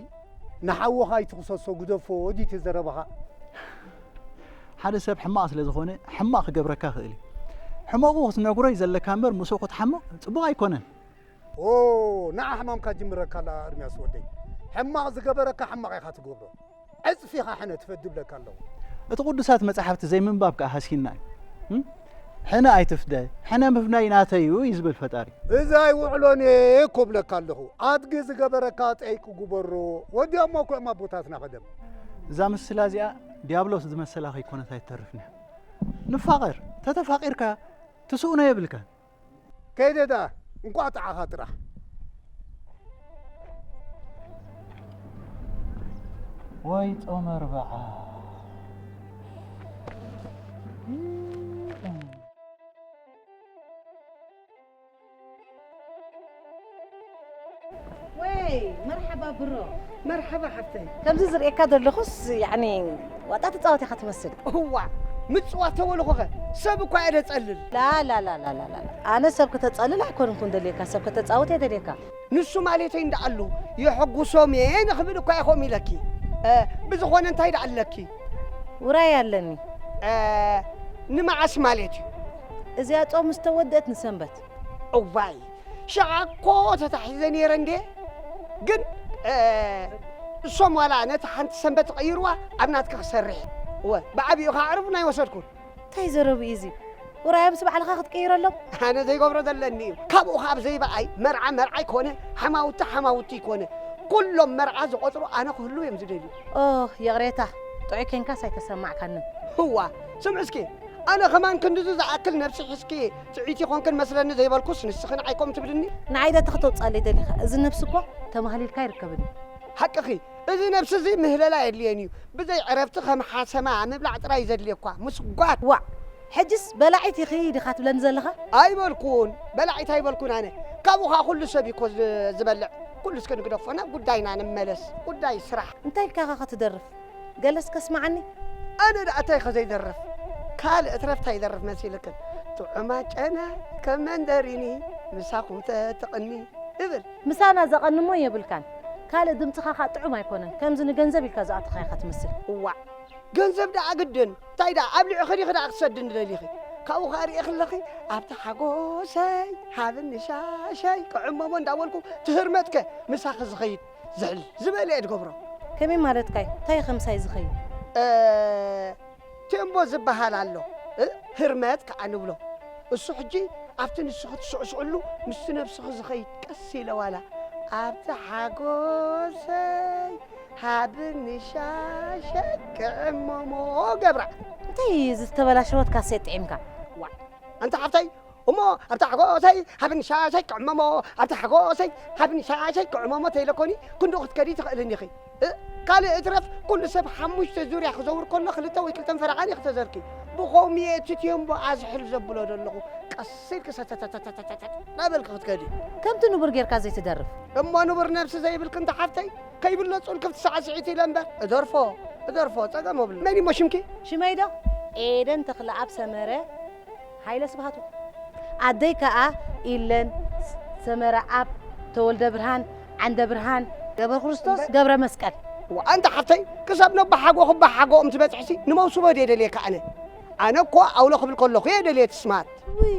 ንሓውኻ ኣይትኽሰሶ ግደፎ ወዲቲ ዘረባኻ። ሓደ ሰብ ሕማቕ ስለ ዝኾነ ሕማቕ ክገብረካ ይኽእል እዩ። ሕመቑ ክትነግሮ እዩ ዘለካ እምበር ምስኡ ክትሓምቕ ጽቡቕ ኣይኮነን። ኦ ንዓ ሕማምካ ጅምረካ ኣላ እርምያስ ወደይ። ሕማቕ ዝገበረካ ሕማቕ ኢኻ ትገብሮ። ዕጽፊ ኢኻ ሕነ ትፈዲ እብለካ ኣለኹ። እቲ ቅዱሳት መጻሕፍቲ ዘይምንባብ ከኣ ሃሲና እዩ። እም? ሕነ ኣይትፍደ፣ ሕነ ምፍዳይ ናተይ እዩ እዩ ዝብል ፈጣሪ። እዚ ኣይውዕሎን እየ እኮ እብለካ ኣለኹ። ኣድጊ ዝገበረካ ጠይቂ ግበሮ። ወዲኦሞ እኮ እዮም ኣቦታትና ቀደም። እዛ ምስላ እዚኣ ዲያብሎስ ዝመሰላ ከይኮነት ኣይትተርፍን እያ። ንፋቐር፣ ተተፋቒርካ ትስእኖ የብልካን። ከይደ ደኣ፣ እንቋዕ ጠዓኻ ጥራሕ። ወይ ጾመ ኣርብዓ። ወይ መርሓባ ብሮ። መርሓባ ሓፍተይ። ከምዚ ዝርእየካ ዘለኹስ ያኒ ዋጣ ትጻወት ኢኻ ትመስል። እዋ፣ ምጽዋት ተበልኹኸ ሰብ እኳ እየ ደጸልል። ላላላላላላ፣ ኣነ ሰብ ከተጸልል ኣይኮንኩን ደልየካ፣ ሰብ ከተጻውት እየ ደልየካ። ንሱ ማለተይ እንዳኣሉ የሐጉሶም እየ ንኽብል እኳ ኢኹም ኢለኪ። እ፣ ብዝኾነ እንታይ ደኣ ኣለኪ? ውራይ ኣለኒ። እ፣ ንመዓስ ማለት እዩ? እዚኣ ጾም ምስ ተወደአት ንሰንበት። እዋይ፣ ሽዓ እኮ ተታሒዘ ነይረ እንዴ። ግን፣ እ፣ እሶም ዋላ ነቲ ሓንቲ ሰንበት ቀይርዋ ኣብ ናትኪ ክሰርሕ። እወ፣ ብዓቢኡ ከኣ ዕረፍና ኣይወሰድኩን። እንታይ ዘረቡ እዩ እዚ? ውራዮም ምስ ባዕልኻ ክትቀይረሎም? ኣነ ዘይገብሮ ዘለኒ እዩ። ካብኡ ከኣ ብዘይበኣይ መርዓ መርዓ ኣይኮነ፣ ሓማውቲ ሓማውቲ ኣይኮነ። ኩሎም መርዓ ዝቆጽሩ ኣነ ክህሉ እዮም ዝደልዩ። ኦህ፣ ይቕሬታ፣ ጥዑይ ኬንካስ ኣይተሰማዕካንን። ህዋ፣ ስምዒ እስኪ፣ ኣነ ከማን ክንድዚ ዝኣክል ነብሲ ሒዝኪ ጥዕይቲ ኮንክን መስለኒ ዘይበልኩስ ንስኺ ንዓይ ከምኡ ትብልኒ? ንዓይ ዶ ተኽተውጻለይ ደሊኻ? እዚ ነብሲ እኮ ተማህሊልካ ኣይርከብን እዩ። ሓቅኺ፣ እዚ ነብሲ እዚ ምህለላ የድልየን እዩ። ብዘይ ዕረፍቲ ከም ሓሰማ ምብላዕ ጥራይ እዩ ዘድልየኳ። ምስጓግ። ዋእ! ሕጅስ በላዒት ኢኺ ዲኻ ትብለኒ ዘለኻ? ኣይበልኩን፣ በላዒት ኣይበልኩን ኣነ። ካብኡ ኸኣ ኩሉ ሰብ እዩ እኮ ዝ-፣ ዝበልዕ። ኩሉ እስከ ንግደፎ፣ ናብ ጉዳይና ንመለስ። ጉዳይ ስራሕ። እንታይ ኢልካ ኢኻ ትደርፍ? ገለ እስከ ስምዓኒ። ኣነ ደኣ እንታይ ኢኸ ዘይደርፍ? ካልእ እትረፍ እንታይ ይደርፍ መሲልክን? ጥዑማት ጨና ከም መንደሪኒ ምሳኹም ተትቕኒ እብል። ምሳና ዘቐንሞ የብልካን። ካልእ ድምጽኻ ኸኣ ጥዑም ኣይኮነን። ከምዚ ንገንዘብ ኢልካ ዝኣተኻ ኢኻ ትመስል። እዋእ! ገንዘብ ደኣ ግድን። እንታይ ደኣ ኣብሊዕኺ ዲኺ ደኣ ክትሰድኒ ደሊኺ? ካብኡ ኸኣ ርእኺ ኣለኺ፣ ኣብቲ ሓጎሰይ ሃብኒ ሻሸይ ክዕመሞ እንዳበልኩ ትህርመትከ ምሳኺ ዝኸይድ ዝሕል ዝበለ እየ ዝገብሮ። ከመይ ማለትካ እዩ? እንታይ እዩ ከምሳይ ዝኸይድ? እ፣ ቴምቦ ዝበሃል ኣሎ፣ እ፣ ህርመት ከኣ ንብሎ። እሱ ሕጂ ኣብቲ ንስኺ ትስዕስዕሉ ምስቲ ነብስኺ ዝኸይድ ቀስ ኢለ ዋላ ኣብቲ ሓጎሰይ ሃብኒ ሻሸይ ክዕመሞ ገብራ። እንታይ እዩ እዚ ዝተበላሸወት ካሴት ጥዒምካ? ዋእ፣ ኣንቲ ሓፍተይ፣ እሞ ኣብቲ ሓጎሰይ ሃብኒ ሻሸይ ክዕመሞ፣ ኣብቲ ሓጎሰይ ሃብኒ ሻሸይ ክዕመሞ ተይለኮኒ ክንድኡ ክትከዲ ትኽእልኒ ኢኺ። እ፣ ካልእ እትረፍ ኩሉ ሰብ ሓሙሽተ ዙርያ ክዘውር ከሎ ክልተ ወይ ክልተን ፈረቓን ኢኺ ተዘርኪ። ብኸምኡ እየ እቲ ቴምቦ ኣዝሕል ዘብሎ ዘለኹ። ቀስ ኢልኪ ሰተተተተተተተ እናበልኪ ክትከዲ። ከምቲ ንቡር ጌርካ ዘይትደርፍ። እሞ ንቡር ነብሲ ዘይብልኪ እንተ ሓፍተይ፣ ከይብለጹን ክፍቲ ሳዕስዒት ኢለ እምበር፣ እደርፎ፣ እደርፎ፣ ጸገም የብሉን። መን እሞ ሽምኪ? ሽመይ ዶ? ኤደን ተኽለኣብ ሰመረ። ሃይለ ስብሃቱ። ኣደይ ከኣ ኢለን ሰመረኣብ ተወልደብርሃን ዓንደብርሃን ገብረክርስቶስ ገብረመስቀል። እዋ፣ ኣንታ ሓፍተይ፣ ክሳብ ነቦሓጎ ክበሓጎኦም ትበጽሕሲ ንመውስቦ ድየ ደልየካ ኣነ? ኣነ እኮ ኣውሎ ክብል ከለኹ እየ ደልየ ትስማት። ውይ፣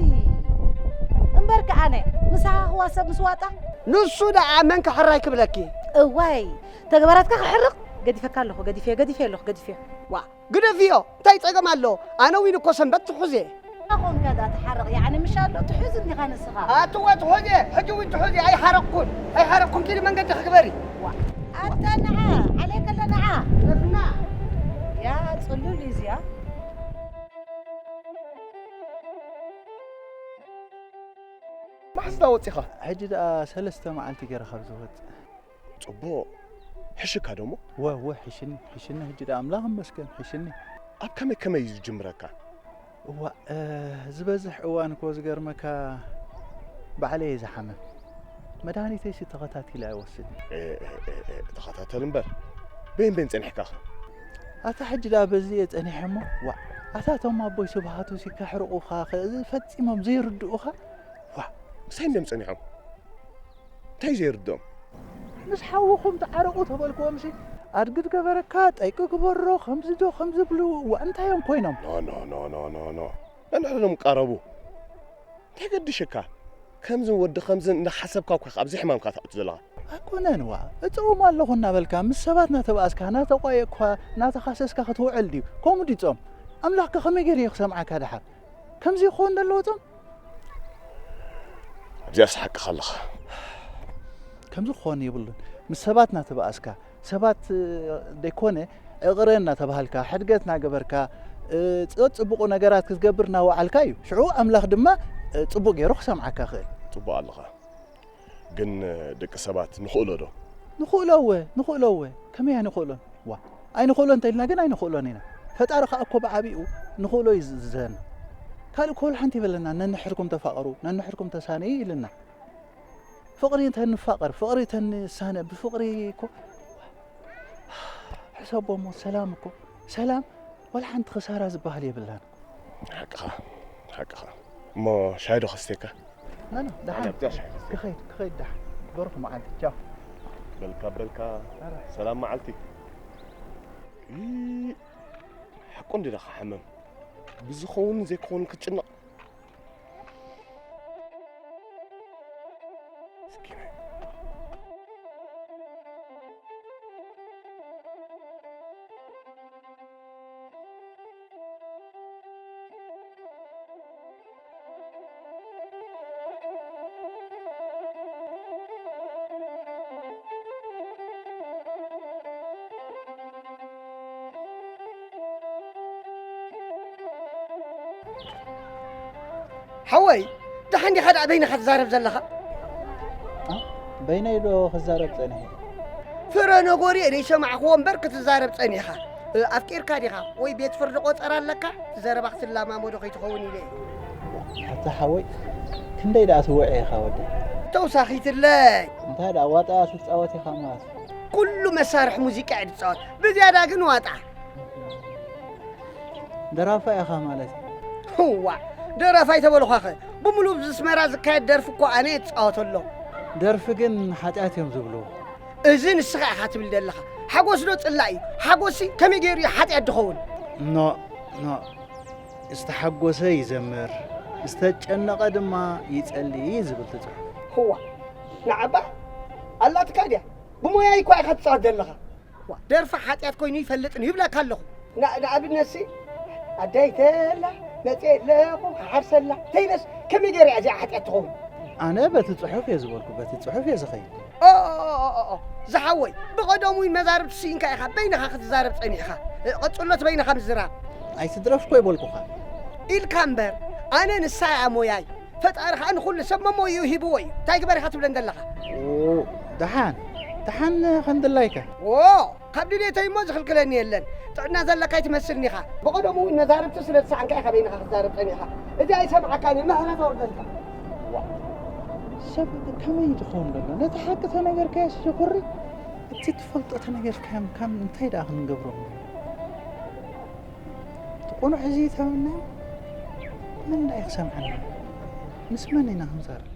እምበርከ ኣነ ምሳኻ ክዋሰብ ምስ ዋጣ? ንሱ ደኣ መን ክሕራይ ክብለኪ? እዋይ፣ ተግባራትካ ክሕርቕ ገዲፈካ ኣለኹ፣ ገዲፈዮ፣ ገዲፈዮ ኣለኹ፣ ገዲፈዮ። ዋ፣ ግደፍዮ፣ እንታይ ጸገም ኣሎ? ኣነ ዊን እኮ ሰንበት ትሑዝ እየ። ኣኾንካ ዳ ትሓርቕ፣ ያዕኒ ምሽ ኣሎ ትሑዝ እንዲኻ ንስኻ። ኣትወ ትሑዝ እየ፣ ሕጂ ዊን ትሑዝ እየ፣ ኣይሓረቕኩን፣ ኣይሓረቕኩን፣ ኪዲ መንገዲ ክግበሪ። ዋ፣ ኣታ ንዓ፣ ዓለይ ከላ ንዓ። ረፍና። ያ ጽሉል እዩ እዚኣ። ማሕስዳ ወጺኻ? ሕጂ ደኣ ሰለስተ መዓልቲ ገይረ ካብ ዝወጽእ። ጽቡቕ። ሕሽካ ደሞ? ወ-፣ ወ-፣ ሕሽኒ፣ ሕሽኒ። ሕጂ ደኣ ኣምላኽ ይመስገን፣ ሕሽኒ። ኣብ ከመይ ከመይ እዩ ዝጅምረካ? እዋእ፣ እ፣ ዝበዝሕ እዋን እኮ ዝገርመካ ባዕለይ እየ ዝሓምም። መድሃኒተይሲ ተኸታቲለ ኣይወስድን። እ፣ እ፣ እ፣ እ፣ ተኸታተል እምበር። በየን በየን ጸኒሕካኸ? ኣታ ሕጂ ደኣ በዚ እየ ጸኒሐ እሞ፣ ዋእ፣ ኣታ እቶም ኣቦይ ስብሃቱሲ ከሕርቑኻ ኸ-፣ ፈጺሞም ዘይርድኡኻ? ዋእ። ምሳይ እንድዮም ጸኒሖም? እንታይ ዘይርድኦም? ምስ ሓውኹም ተዓረቑ ተበልክዎምሲ፣ ኣድግድ ገበረካ፣ ጠይቂ ግበሮ፣ ከምዚ ዶ ከምዚ ብሉ፣ ዋእ፣ እንታይ እዮም ኮይኖም? ኖ፣ ኖ፣ ኖ፣ ኖ፣ ኖ፣ ኖ። ነንሕድሕዶም ቃረቡ። እንታይ ገድሽካ? ከምዝን ወዲ ከምዝን እንዳሓሰብካ እኮ ኢኻ ኣብዚ ሕማምካ ትኣቱ ዘለኻ። ኣይኮነን ዋ፣ እጸውም ኣለኹ እናበልካ ምስ ሰባት እናተባእስካ እናተቋየቕኳ እናተኻሰስካ ክትውዕል ድዩ? ከምኡ ድዩ ጾም? ኣምላኽከ ከመይ ገይሩ እዩ ክሰምዓካ ደሓር? ከምዚ ክኸውን ዘለዎ ጾም? ኣብዚኣስ ሓቅኻ ኣለኻ። ከምዚ ክኾን የብሉን። ምስ ሰባት እናተባእስካ ሰባት ደይኮነ እቕረ እናተባህልካ ሕድገት እናገበርካ ጽቡቁ ነገራት ክትገብር እናወዓልካ እዩ። ሽዑ ኣምላኽ ድማ ጽቡቅ ገይሩ ክሰምዓካ ክእል። ጽቡቅ ኣለኻ። ግን ደቂ ሰባት ንኽእሎ ዶ? ንኽእሎ እወ፣ ንኽእሎ እወ። ከመይ ኣይንኽእሎን? ዋ፣ ኣይንኽእሎ እንተኢልና ግን ኣይንኽእሎን ኢና። ፈጣሪ ከኣ እኮ ብዓቢኡ ንኽእሎ እዩ ዝዝህና። ካልእ እኮ ወላ ሓንቲ ይበለና፣ ነንሕድኩም ተፋቐሩ፣ ነንሕድኩም ተሳነዩ ኢልና። ፍቕሪ ተንፋቐር፣ ፍቕሪ ተንሳነ፣ ብፍቕሪ እኮ ሕሰቦ እሞ ሰላም እኮ፣ ሰላም ወላ ሓንቲ ክሳራ ዝበሃል የብላን። ሓቅኻ ሓቅኻ እሞ ሻሂ ዶ ከስተካ? ናና ደሓን ክኸይድ ክኸይድ ደሓን በርኹ መዓልቲ ቻው። በልካ በልካ ሰላም መዓልቲ። ሓቁ እንዲ ደኻ ሓመም ብዝኸውን ዘይክኸውን ክትጭነቕ ሓወይ፣ ደሓን ዲኻ ደኣ በይንኻ ትዛረብ ዘለኻ? በይነይ ዶ ክዛረብ ጸኒሐ? ፍረ ነጎሪ ዘይሰማዕክዎ እምበር ክትዛረብ ጸኒኻ። ኣፍቂርካ ዲኻ ወይ ቤት ፍርዲ ቆጸራ ኣለካ? ዘረባ ክትላማመዶ ከይትኸውን ኢለ እየ። ኣታ ሓወይ፣ ክንደይ ደኣ ትውዒ ኢኻ ወደይ? ተውሳኺትለይ። እንታይ ደኣ ዋጣ ትጻወት ኢኻ ማለት እዩ? ኩሉ መሳርሒ ሙዚቃ እየ ዝጻወት። ብዝያዳ ግን ዋጣ። ደራፋይ ኢኻ ማለት እዩ። እዋ ደራፋይ ተበልኳኸ ብምሉእ ዝስመራ ዝካየድ ደርፊ እኮ ኣነ እጻወተሎም። ደርፊ ግን ሓጢኣት እዮም ዝብሉ። እዚ ንስኻ ኢኻ ትብል ዘለኻ። ሓጎስ ዶ ጽላእ እዩ? ሓጎስሲ ከመይ ገይሩ እዩ ሓጢኣት ዝኸውን? ኖእ ኖእ ዝተሓጎሰ ይዘምር ዝተጨነቐ ድማ ይጸሊ እዩ ዝብል እቲ ጽሑፍ። እዋ ንዓባ ኣላትካ ድያ? ብሞያይ እኳ ኢኻ ትጻወት ዘለኻ። ደርፊ ሓጢኣት ኮይኑ ይፈልጥን ይብለካ ኣለኹ። ንኣብነትሲ ኣደይ ተላ መፅየ ኣለኹ ክሓርሰላ ተይለስ ከመይ ገይረ እዚኣ ሓጢኣት ትኸውን? ኣነ በቲ ፅሑፍ እየ ዝበልኩ፣ በቲ ፅሑፍ እየ ዝኸይድ። ዝሓወይ ብቐደሙ መዛርብቲ ስኢንካ ኢኻ በይንኻ ክትዛረብ ፀኒሕኻ። ቐፅሎት በይንኻ ምዝራብ። ኣይትድረፍ እኮ ይበልኩኻ። ኢልካ እምበር ኣነ ንሳ እያ ሞያይ። ፈጣሪ ከዓ ንኹሉ ሰብ መሞይኡ ሂብዎ እዩ። እንታይ ግበር ኢኻ ትብለን ዘለኻ? ደሓን ደሓን ከም ድላይካ። ዎ ካብ ድሌተይ እሞ ዝኽልክለኒ የለን። ጥዕና ዘለካ ኣይትመስልን ኢኻ። ብቐደሙ እውን መዛርብቲ ስለ ዝሰኣንካ ኢኻ በይንኻ ክትዛረብ ጸኒሕካ። እዚ ኣይሰምዓካን እየ። ምሕረት ኣውርደልካ። ሰብ ከመይ እዩ ዝኸውን ዘሎ? ነቲ ሓቂ ተነገርካዮስ ሽኩሪ፣ እቲ ትፈልጦ ተነገርካዮም ካብ እንታይ ደኣ ክንገብሮም? እቲ ቁኑዕ እዚ ተበልና መን ደኣ እዩ ክሰምዓና? ምስ መን ኢና ክንዛረብ?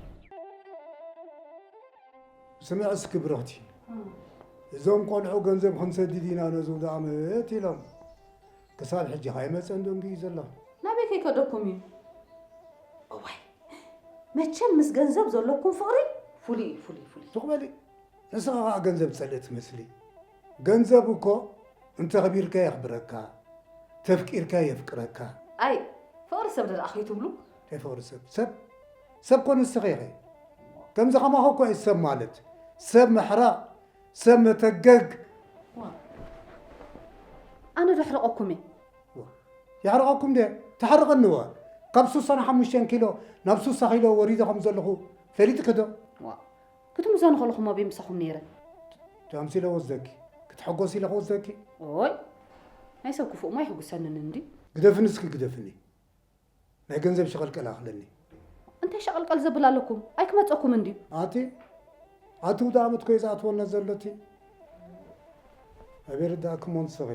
ስምዒ እስኪ ብርኽቲ፣ እዞም ቆልዑ ገንዘብ ክንሰድድ ኢና ነዚ ኣውደ ኣመት ኢሎም ክሳብ ሕጂ ካይመጸን ደንጉዩ ዘሎ። ናበይ ከይከደኩም እዩ? እዋይ መቸም ምስ ገንዘብ ዘለኩም ፍቕሪ ፍሉይ እዩ ፍሉይ ፍሉይ። ሱቕ በሊ፣ ንስኺ ኸኣ ገንዘብ ትጸልኢ ትመስሊ። ገንዘብ እኮ እንተኽቢርካ የኽብረካ፣ ተፍቂርካ የፍቅረካ። ኣይ ፍቕሪ ሰብ ደኣ ከይትብሉ። እንታይ ፍቕሪ ሰብ? ሰብ ሰብ ኮ ንስኺ ኢኺ። ከምዚ ከማኺ እኮ እዩ ሰብ ማለት። ሰብ ምሕራቕ፣ ሰብ መተገግ። ኣነ ዶ ኣሕርቐኩም እየ? የሕርቐኩም ድየ? ተሕርቐኒ እወ። ካብ ሱሳን ሓሙሽተን ኪሎ ናብ ሱሳ ኪሎ ወሪደ ከም ዘለኹ ፈሊጥኪ ዶ? ክትምዘኑ ከለኹም ኣበይ ምሳኹም ነይረ? ጃምሲ ኢለ ወስደኪ። ክትሕጎሲ ኢለ ክወስደኪ? ኦይ ናይ ሰብ ክፉእ እሞ ኣይሕጉሰንን እንድዩ። ግደፍኒ እስኪ ግደፍኒ። ናይ ገንዘብ ሸቐልቀል ኣኽለኒ። እንታይ ሸቐልቀል ዘብል ኣለኩም? ኣይክመፀኩም እንድዩ። ኣቲ ኣቲ ውዳ ኣመት ኮይ ዝኣትወና ዘሎ እቲ ኣበይ ርዳእክሞ ንስኺ።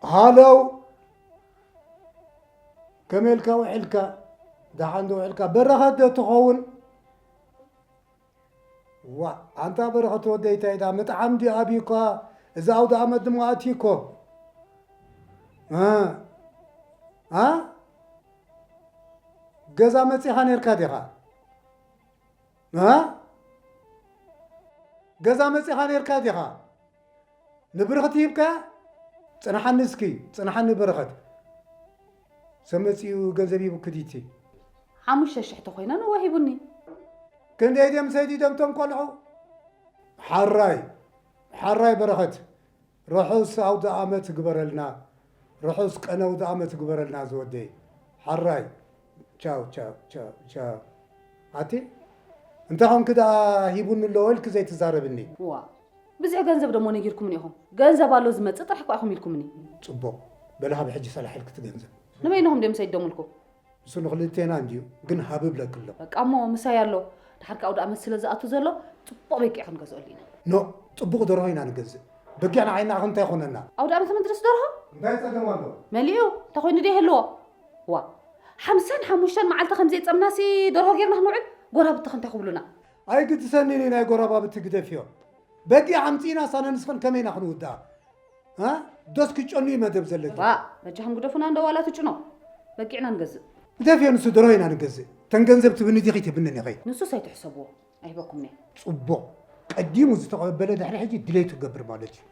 ሃለው ከመይ ኢልካ ውዒልካ? ደሓን ዶ ውዒልካ? በረኸት ዶ ትኸውን? ዋ ኣንታ በረኸት ወደይ ታይ ዳ ምጥዓም ድዩ ኣብዩካ? እዚ ኣውደ ኣመት ድማ ኣትዩኮ። እ? እ? ገዛ መጺኻ ነርካ ዲኻ? እ? ገዛ መጺኻ ነርካ ዲኻ? ንብርኽቲ ሂብካያ? ጽንሓኒ እስኪ፣ ጽንሓኒ በረኸት። ሰብ መጺኡ ገንዘብ ሂቡኪ ድዩ እቲ? ሓሙሽተ ሽሕ ተኾይነን እወ ሂቡኒ። ክንደይ ድዮም ሰዲዶም እቶም ቆልዑ? ሓራይ፣ ሓራይ በረኸት። ርሑስ ኣውደ ኣመት ግበረልና፣ ርሑስ ቀነ ኣውደ ኣመት ግበረልና ዝወደይ። ሓራይ። ቻው፣ ቻው፣ ቻው፣ ቻው። ኣቲ፣ እንታይ ኾንኪ ደኣ ሂቡኒ ኣለዎ ኢልኪ ዘይትዛረብኒ? ዋ፣ ብዝሒ ገንዘብ ደሞ ነጊርኩምኒ ኢኹም። ገንዘብ ኣሎ ዝመጽእ ጥራሕ እኳ ኢኹም ኢልኩምኒ። ጽቡቕ። በሊ ካብ ሕጂ ሰላሕ ኢልኪ እቲ ገንዘብ። ንበይንኹም ድዮም ሰዲዶምልኩም? ንሱ ንኽልቴና እንድዩ፣ ግን ሃብ እብለኪ ኣለኹ። በቃ እሞ ምሳይ ኣሎ። ድሓር ከኣ ኣውደ ኣመት ስለ ዝኣቱ ዘሎ፣ ጽቡቕ በጊዕ ክንገዝኣሉ ኢና። ኖእ፣ ጽቡቕ ደርሆ ኢና ንገዝእ። በጊዕ ንዓይና ከ እንታይ ይኾነና? ኣውደ ኣመት መድረስ ደርሆ? እንታይ ጸገም ኣሎ? መሊኡ፣ እንተኾይኑ ዶ ይህልዎ? ዋ፣ ሓምሳን ሓሙሽተን መዓልቲ ከም ዘይጸምናሲ ደርሆ ጌርና ክንውዕል፣ ጎራብቲ ከ እንታይ ክብሉና? ኣይግድሰንን እዩ ናይ ጎረባብቲ ግደፍዮ። በጊዕ ኣምጺእና ሳነ ንስኽን ከመይ ኢና ክንውድኣ? እ? ዶስ ክጨኑ እዩ መደብ ዘለኪ? ዋ፣ በጃኹም ግደፉና እንዶ ዋላ ትጭኖ። በጊዕና ንገዝእ። ግደፍዮ ንሱ ደርሆ ኢና ንገዝእ። ተን ገንዘብ ትብኒ ዲኺ ትብንን ኢኺ? ንሱስ ኣይትሕሰብዎ። ኣይህበኩምን እየ። ጽቡቕ። ቀዲሙ ዝተቐበለ ድሕሪ ሕጂ ድሌቱ ክገብር ማለት እዩ።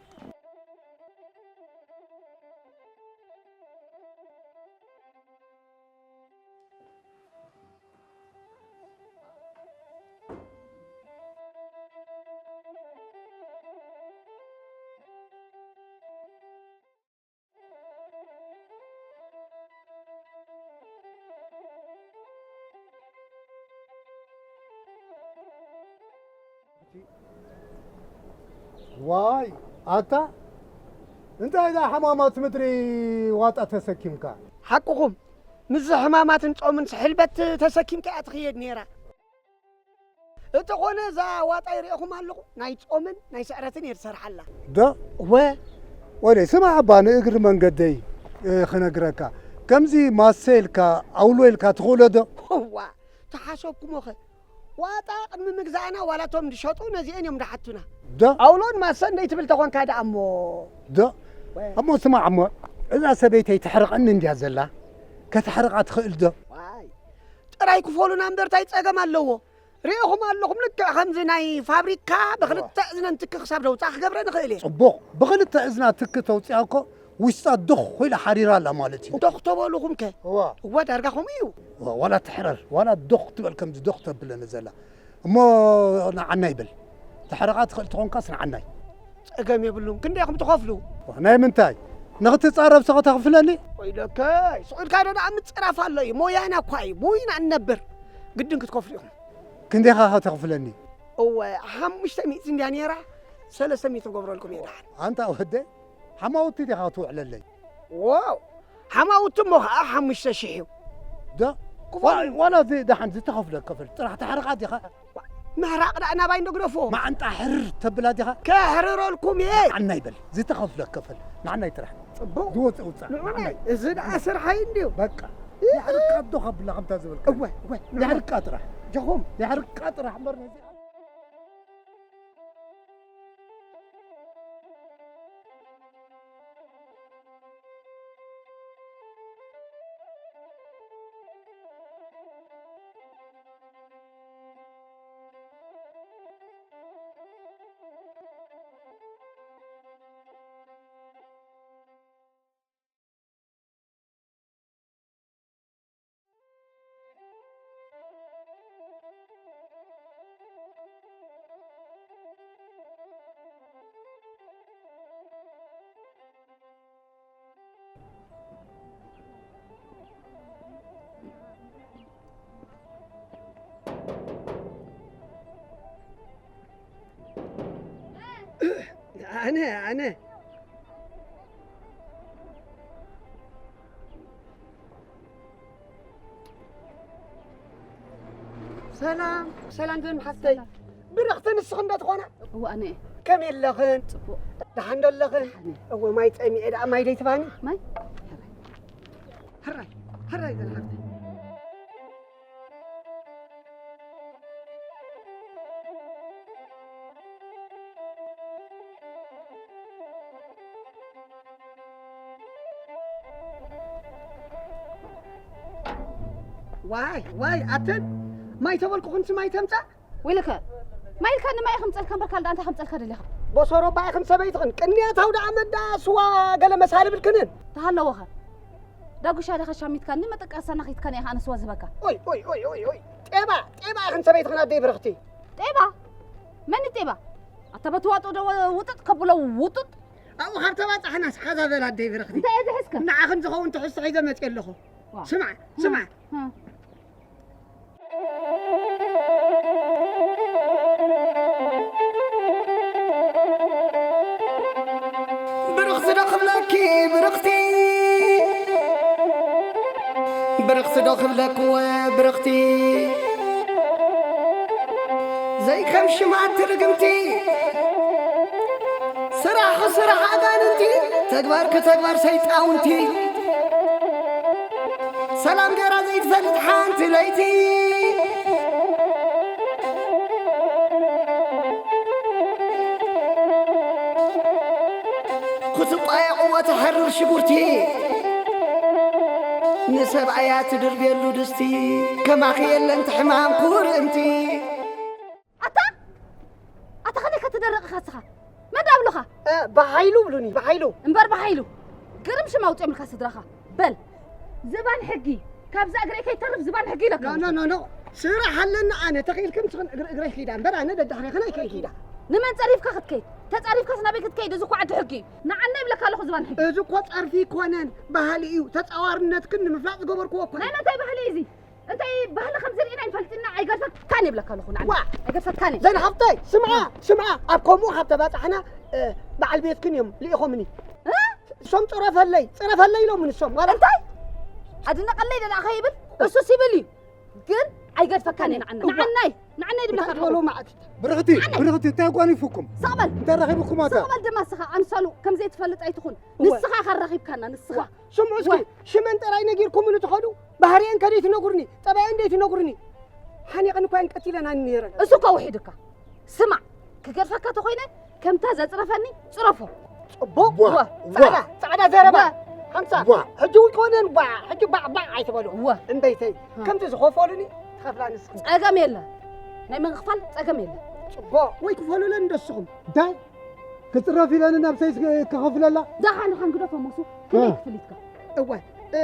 ዋይ ኣታ እንታይ እዛ ሓማማት ምድሪ ዋጣ ተሰኪምካ? ሓቅኹም፣ ምስዚ ሕማማትን ጾምን ሕልበት ተሰኪምካ እያ ትኽየድ ነይራ። እንተኾነ እዛ ዋጣ ይርእኹም ኣለኹ፣ ናይ ጾምን ናይ ስዕረትን እየ ዝሰርሓላ። ዶ? እወ። ወደይ፣ ስማዕ እባ፣ ንእግሪ መንገደይ፣ እ፣ ክነግረካ። ከምዚ ማሰ ኢልካ፣ ኣውሎ ኢልካ ትኽእሎ ዶ? እዋ፣ ተሓሰብኩሞኸ። ዋጣ ቅድሚ ምግዛእና ዋላ እቶም ዝሸጡ ነዚአን እዮም ዝሓቱና። ዶ? ኣውሎን ማሰን ዘይትብል ተኾንካ ደኣ እሞ። ዶ? ወ- እሞ ስማዕ እሞ፣ እዛ ሰበይተይ ተሕርቐኒ እንድያ ዘላ። ከተሕርቓ ትኽእል ዶ? ዋይ፣ ጥራይ ክፈሉና እምበር ታይ ጸገም ኣለዎ? ርኢኹም ኣለኹም፣ ልክዕ ከምዚ ናይ ፋብሪካ ብኽልተ እዝነን ትኪ ክሳብ ደውፃ ክገብረ ንኽእል እየ። ጽቡቕ። ብኽልተ እዝና ትኪ ተውፅኣ እኮ ውሽጣ ዶኽ ኢላ ሓሪራ ኣላ ማለት እዩ። ዶኽ ተበሉኹም ከ? እዋ። እዋ፣ ዳርጋ ከምኡ እዩ። እዋ፣ ዋላ ትሕረር፣ ዋላ ዶኽ ትበል ከምዚ ዶኽ ተብለኒ ዘላ። እሞ ንዓናይ በል። ተሕርቓ ትኽእል ተኾንካስ ንዓናይ። ጸገም የብሉን። ክንደይ ኢኹም ትኸፍሉ? ናይ ምንታይ? ንኽትጻረብ ሰኸ ተኽፍለኒ? ወይለከይ፣ ስቕ ኢልካ ዶ ደኣ ምጽራፍ ኣሎ እዩ። ሞያና እኳ እዩ። ሞይና እንነብር። ግድን ክትከፍሉ ኢኹም። ክንደይ ኢኻ ከተኽፍለኒ? እወ፣ ሓሙሽተ ሚእቲ እንድያ ነይራ፣ ሰለስተ ሚእቲ ክገብረልኩም እየ ደሓን። ኣንታ ወደይ፣ ሓማውቲ ዲኻ ትውዕለለይ? ዋው! ሓማውቲ እሞ ኸዓ ሓሙሽተ ሽሕ እዩ። ዶ? ክፈሉ። ዋ-፣ ዋላ እዚ ደሓን ዝተኸፍለ ክፍል ጥራሕ ተሕርቓ ዲኻ? ምህራቕ ደኣ ናባይ እንዶ ግደፎ። መዓንጣ ሕርር ተብላ ዲኻ? ከሕርረልኩም እየ። ንዓናይ በል፣ ዝተኸፍለ ክፍል ንዓናይ ጥራሕ። ጽቡቕ። ዝወጽእ ውጻእ፣ ንዑናይ፣ ንዓናይ። እዚ ደኣ ስርሓይ እንድዩ። በቃ። ይእ-፣ የሕርቃ ዶ ከብላ ከምታ ዝበልካ። እወ፣ እወ፣ ንዑናይ። የሕርቃ ጥራሕ። ጀኹም። የሕርቃ ጥራሕ እምበር ነዚ ኣነ፣ ኣነ። ሰላም፣ ሰላም፣ ዘን ሓፍተይ። ሰላም። ብርኽቲ ንስኺ እንዶ ትኾና? እወ፣ ኣነ እየ። ከመይ ኣለኽን? ጽቡቕ። ደሓን ዶ ኣለኽን? ደሓን እየ። እወ፣ ማይ ጸሚኤ ደኣ፣ ማይ ደይትባኒ? ማይ? ሕራይ። ሕራይ፣ ሕራይ፣ ዘን ሓፍተይ። ዋይ ዋይ ኣተን ማይ ተበልኩኹንስ ማይ ተምጻእ። ወይልከ ማይ ኢልካ ንማይ ከምጸልካ እምበር ካልእ እንታይ ከምጸልካ ደሊኻ? በሶሮባ ኢኽን ሰበይትኽን ቅንያት ኣውደ ዓመት ደኣ ስዋ ገለ መሳሊ ብልክንን። ተሃለወኸ ዳጉሻ ዲኻ ሻሚትካኒ መጠቃሰና ኺትካኒ ኢኻ ኣነ ስዋ ዝበካ። ኦይ ኦይ ኦይ ኦይ ኦይ ጤባ ጤባ ኢኽን ሰበይትኽን ኣደይ ብርኽቲ። ጤባ መን ጤባ? ኣታ በቲ ዋጡ ዶ ውጥጥ ከብሎ ውጥጥ ኣብኡ ካብ ተባጻሕናስ ሓዛ በል ኣደይ ብርኽቲ። እንታይ እየ ዝሕዝካ? ንዓኽን ዝኸውን ትሕዝቶ ሒዘ መጽየ ኣለኹ። ዋ። ስማዕ ስማዕ። እ። ብርኽቲ ዶ ክብለኪ ብርኽቲ ብርኽቲ ዶ ክብለክወ ብርኽቲ ዘይከም ሽማት ርግምቲ ስራሕ ስራሕ ኣጋንንቲ ተግባር ከተግባር ሰይጣውንቲ ሰላም ገራ ዘይትፈልጥ ሓንቲ ለይቲ ክትቋየቑዎ ትሐርር ሽጉርቲ ንሰብኣያ ትድርብየሉ ድስቲ ከማኺ የለን ትሕማም ኩርምቲ ኣታ ኣታ ከመይ ክትደርቕ ኢኻ እስኻ? መን ደኣ ኣብሉኻ? እ፣ ብሓይሉ ብሉኒ፣ ብሓይሉ። እምበር ብሓይሉ። ግርም ሽም ኣውጺኦምልካ ስድራኻ። በል። ዝባን ሕጊ። ካብዛ እግረይ ከይተርፍ ዝባን ሕጊ ኢለካ ኖ፣ ኖ፣ ኣለኹ። ኖ፣ ኖ። ስራሕ ኣለኒ ኣነ። ተኽኢልክን ንስኽን እግሪ-፣ እግረይ ኪዳ። እምበር ኣነ ደድሕሬኽን ኣይከይድ ኪዳ። ንመን ጸሪፍካ ክትከይድ? ተጻሪፍካስ ናበይ ክትከይድ? እዚ እኮ ዓዲ ሕጊ እዩ። ንዓና ይብለካ ኣለኹ ዝባን ሕጊ። እዚ እኮ ጸርፊ ኣይኮነን፣ ባህሊ እዩ። ተጻዋርነትክን ንምፍላጥ ዝገበርክዎ እኮ እዩ። ናይ መታይ ባህሊ እዩ እዚ? እንታይ ባህሊ ከም ዝርኢና ይፈልጥና ኣይገድፈካን ይብለካ ኣለኹ ንዓና። ዋ! ኣይገድፈካን እየ። ዘን ሓፍተይ፣ ስምዓ፣ ስምዓ፣ ኣብ ከምኡ ካብ ተባጻሕና፣ እ፣ በዓል ቤትክን እዮም ልኢኾምኒ። እ? እሶም ጽረፈለይ፣ ጽረፈለይ ኢሎም ንሶም። ዋላ እንታይ? ኣድንቐለይ ደላእኸ ይብል? እሱስ ይብል እዩ። ግን ኣይገድፈካን እየ ንዓና። እዋ። ንዓናይ፣ ንዓናይ ድብለካ እንታይ ኣለኹ። ትበሉ መዓት? ብርኽቲ፣ ንዓናይ። ብርኽቲ፣ እንታይ ጓኒፉኩም? ሰቕ በል። እንታይ ረኺብኩም ኣታ? ሰቕ በል ድማ እስኻ ኣምሳሉ ከም ዘይትፈልጥ ኣይትኹን። እዋ። ንስኻ ኢኻ ረኺብካና፣ ንስኻ። እዋ። ስምዑ እስኪ፣ እዋ። ሽመን ጥራይ ነጊርኩምኒ ትኸዱ? ባህሪኤን ከ ደይትነግሩኒ፣ ጠባየን ደይትነግሩኒ፣ ሓኒቐን እኳ እየን ቀቲለናኒ ነይረን። እሱ እኮ ውሒዱካ። ስማዕ፣ ክገድፈካ ተኾይነ፣ ከምታ ዘጽረፈኒ፣ ጽረፎ። ጽቡቕ። ዋ፣ ዋ፣ ጻዕዳ፣ ዋ። ጻዕዳ ዘረባ። ዋ። ሓምሳ። ዋ። ሕጂ እውን ክኾነን፣ ዋ፣ ሕጂ ባዕ፣ ባዕ ኣይትበሉ። ዋ። እምበይተይ፣ ዋ። ከምቲ ዝኸፈሉኒ፣ ትኸፍላ ንስኺ። ጸገም የለ። ናይ ምኽፋል ጸገም የለ። ጽቡቕ። ወይ ክፈሉለን እንደስኹም። እንታይ? ክጽረፍ ኢለን ናብ ሰይስ ክኸፍለላ? ደሓን ደሓን ግደፎም እሱ። ከመይ እ። ክፍሊትካ? እወ፣ እ፣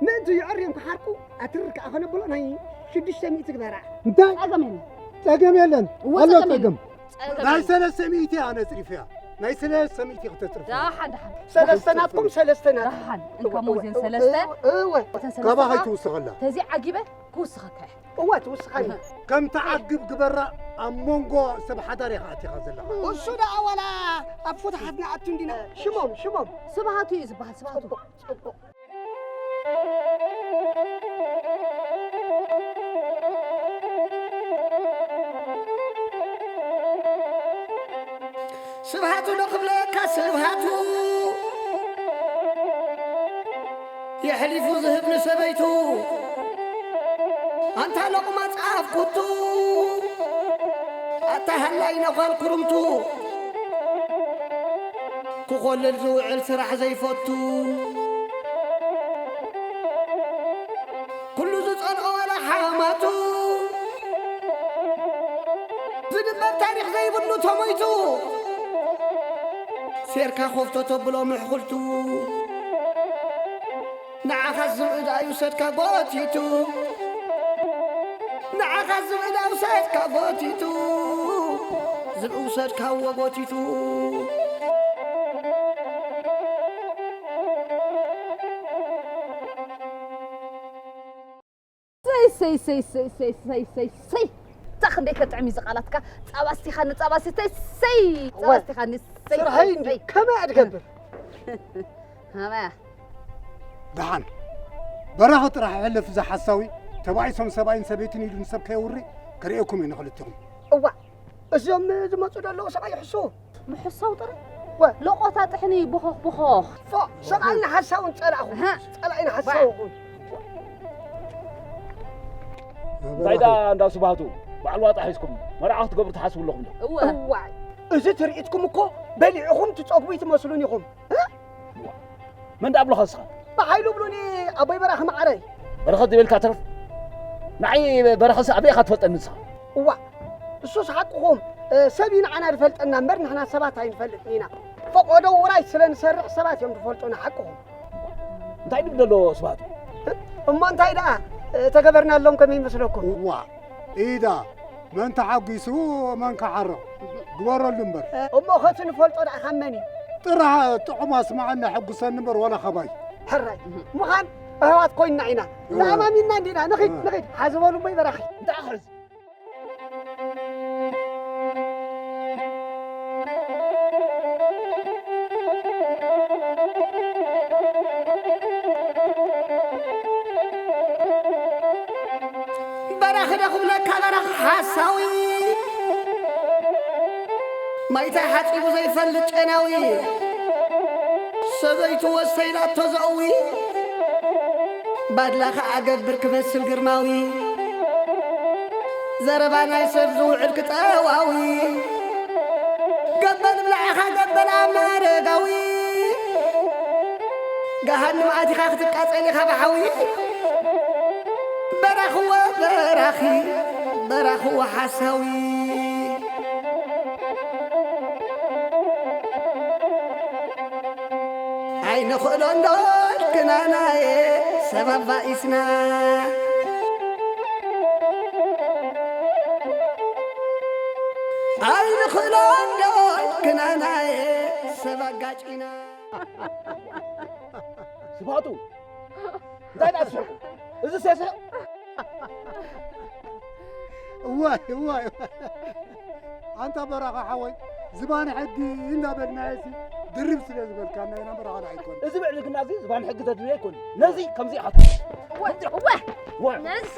ምእንቲ ይዕርዮም ክሓርቁ፣ ኣትርር ከኣ ከነብሎ ናይ ሽዱሽተ ሚእቲ ግበራ። እንታይ? ጸገም የለን። ጸገም የለን። እወ፣ ኣሎ ጸገም የለን። ጸገም። ጸገም ናይ የለን። ሰለስተ ሚእቲ ኣነ ጽሪፍያ። ናይ ሰለስተ ሚእቲ ክተጽርፍ። ደሓን ደሓን። ሰለስተ ናትኩም፣ ሰለስተ ናት-፣ ደሓን። እንካ እወ፣ ሞዜን እወ፣ ሰለስተ። እወ፣ እወ። እተን ሰለስተ ካባኸይ ከኣ ትውስኸላ። ተዚ ዓጊበ ክውስኸካ እየ። እወ፣ ትውስኻኒ። እህ። ከም ትዓግብ ግበራ፣ ኣብ መንጎ ሰብ ሓዳር ኢኻ ኣቲኻ ዘለኻ። እሱ ደኣ ዋላ ኣብ ፍትሓት ንኣቱ እንዲና። ሽሞም፣ ሽሞም። ስብሃቱ እዩ ዝበሃል፣ ስብሃቱ። ጽቡቕ፣ ጽቡቕ። ስብሃቱ ዶ ክብለካ ስብሃቱ። የሕሊፉ ዝህብ ንሰበይቱ፣ ኣንታ ሎቕማጽ ኣፍ ኩቱ፣ ኣታ ሃላይ ነዃል ኩርምቱ፣ ክኾልል ዝውዕል ስራሕ ዘይፈቱ፣ ኩሉ ዝጸልኦ ዋላ ሓማቱ፣ ዝድመር ታሪኽ ዘይብሉ ተሞይቱ፣ ሴርካ ኮፍቶ ተብሎ ምሕኹልቱ። ንዓኻ ዝብኢ ደኣ ይውሰድካ ጎቲቱ፣ ንዓኻ ዝብኢ ደኣ ይውሰድካ ጎቲቱ፣ ዝብኢ ውሰድካ እዎ ጎቲቱ። ሰይ፣ ሰይ፣ ሰይ። እታ ክንደይ ከጥዕም እዩ ዝቃላትካ። ጸባ ኣስቲኻኒ፣ ጸባ ኣስቲኻኒ፣ ሰይ፣ ጸባ ወ-፣ ኣስቲኻኒ፣ ሰይ፣ ስርሐይ ሰይ፣ እንዲ ሰይ። ከመይ እያ ትገብር? ከመይ እያ? ደሓን በራኺ ጥራሕ ሕልፍ፣ እዛ ሓሳዊ ተባኢሶም ሰብኣይን ሰበይትን ኢሉ ንሰብ ከየውሪ ክርእየኩም እየ ንኽልቲኹም። እዋ፣ እዞም ዝመጹ ዘለዉ ሰብኣይ ይሕስዉ። ምሕሳው ጥራይ? ወ-፣ ሎቆታ ጥሕኒ ቦኾኽ ቦኾኽ። ፎ፣ ሰብኣይን ሓሳውን ጸላእኹም። ሃ። ጸላኢን ሓሳውኹም። እንታይ ዳ እንዳ ስብሃቱ፣ በዓል ዋጣ ሒዝኩም መርዓ ክትገብሩ ትሓስቡ ኣለኹም ዶ? እወ። እዋይ፣ እዚ ትርኢትኩም እኮ በሊዕኹም ትጸግቡ ኣይትመስሉን ኢኹም። እ? እዋ። መን ዳ ኣብሎኻ እስኻ? ብሓይሉ ብሉኒ ኣቦይ በራኺ መዓረይ። በረኸት ዘይብልካ ተረፍ። ንዓይ በረኸስ ኣበይ ኢኻ ትፈልጠኒ ንስኻ? እዋ፣ እሱስ ሓቅኹም። እ፣ ሰብ እዩ ንዓና ዝፈልጠና እምበር ንሕና ሰባት ኣይንፈልጥን ኢና። ፈቐዶ ውራይ ስለ ንሰርሕ ሰባት እዮም ዝፈልጡና ሓቅኹም። እንታይ ድብል ዘሎ ስብሃቱ? እሞ እንታይ ደኣ፣ እ፣ ተገበርናሎም ከመይ ይመስለኩም? እዋ፣ ኢዳ፣ መን ተሓጒሱ መን ክሓርቕ ግበረሉ እምበር። እ፣ እሞ ኸቲ ንፈልጦ ደኣ ካብ መን እዩ? ጥራሕ ጥዑም ኣስማዓኒ ሕጉሰኒ እምበር ዋላ ካባይ። ሕራይ፣ ምዃን ኣሕዋት ኮይንና ኢና። እ። ተኣማሚንና እንዲና። ንኺድ፣ እ። ንኺድ። ሓዚ በሉ እሞ ይበራኺ። እንታይ ኣኽርዝ? በራኺ ዶ ክብለካ በራኺ ሓሳዊ፣ ማይታይ ሓጺቡ ዘይፈልጥ ጨናዊ፣ ሰበይቱ ወሰይናቶ ዘእዊ፣ ባድላ ኸዓ ገብር ክመስል ግርማዊ፣ ዘረባ ናይ ሰብ ዝውዕል ክጠዋዊ፣ ገበል ብላዕኻ ገበል ኣመረጋዊ፣ ገሃንም ኣቲኻ ክትቃጸል ኢኻ ብሓዊ። በራኽዎ በራኺ፣ በራኽዎ ሓሳዊ። ኣይንኽእሎን ዶ ኢልክናናየ ሰብ ኣባኢስና። ኣይንኽእሎን ዶ ኢልክናናየ ሰብ ኣጋጭ ኢና። ስብሃቱ፣ እንታይ ደኣ ትስሕቁ? እዚ ሴስሕ? እዋይ፣ እዋይ፣ እዋይ። ኣንታ በራኻ ሓወይ፣ ዝባን ሕጊ እንዳበልናዮ ሲ ድርብ ስለ ዝበልካና ኢና በራኻ ኣይኮን። እዚ ብዕልግና እዚ ዝባን ሕጊ ዘድልዮ ኣይኮን። ነዚ ከምዚ ኢኻ ትብል። እወ፣ እወ። እወ። ነዚ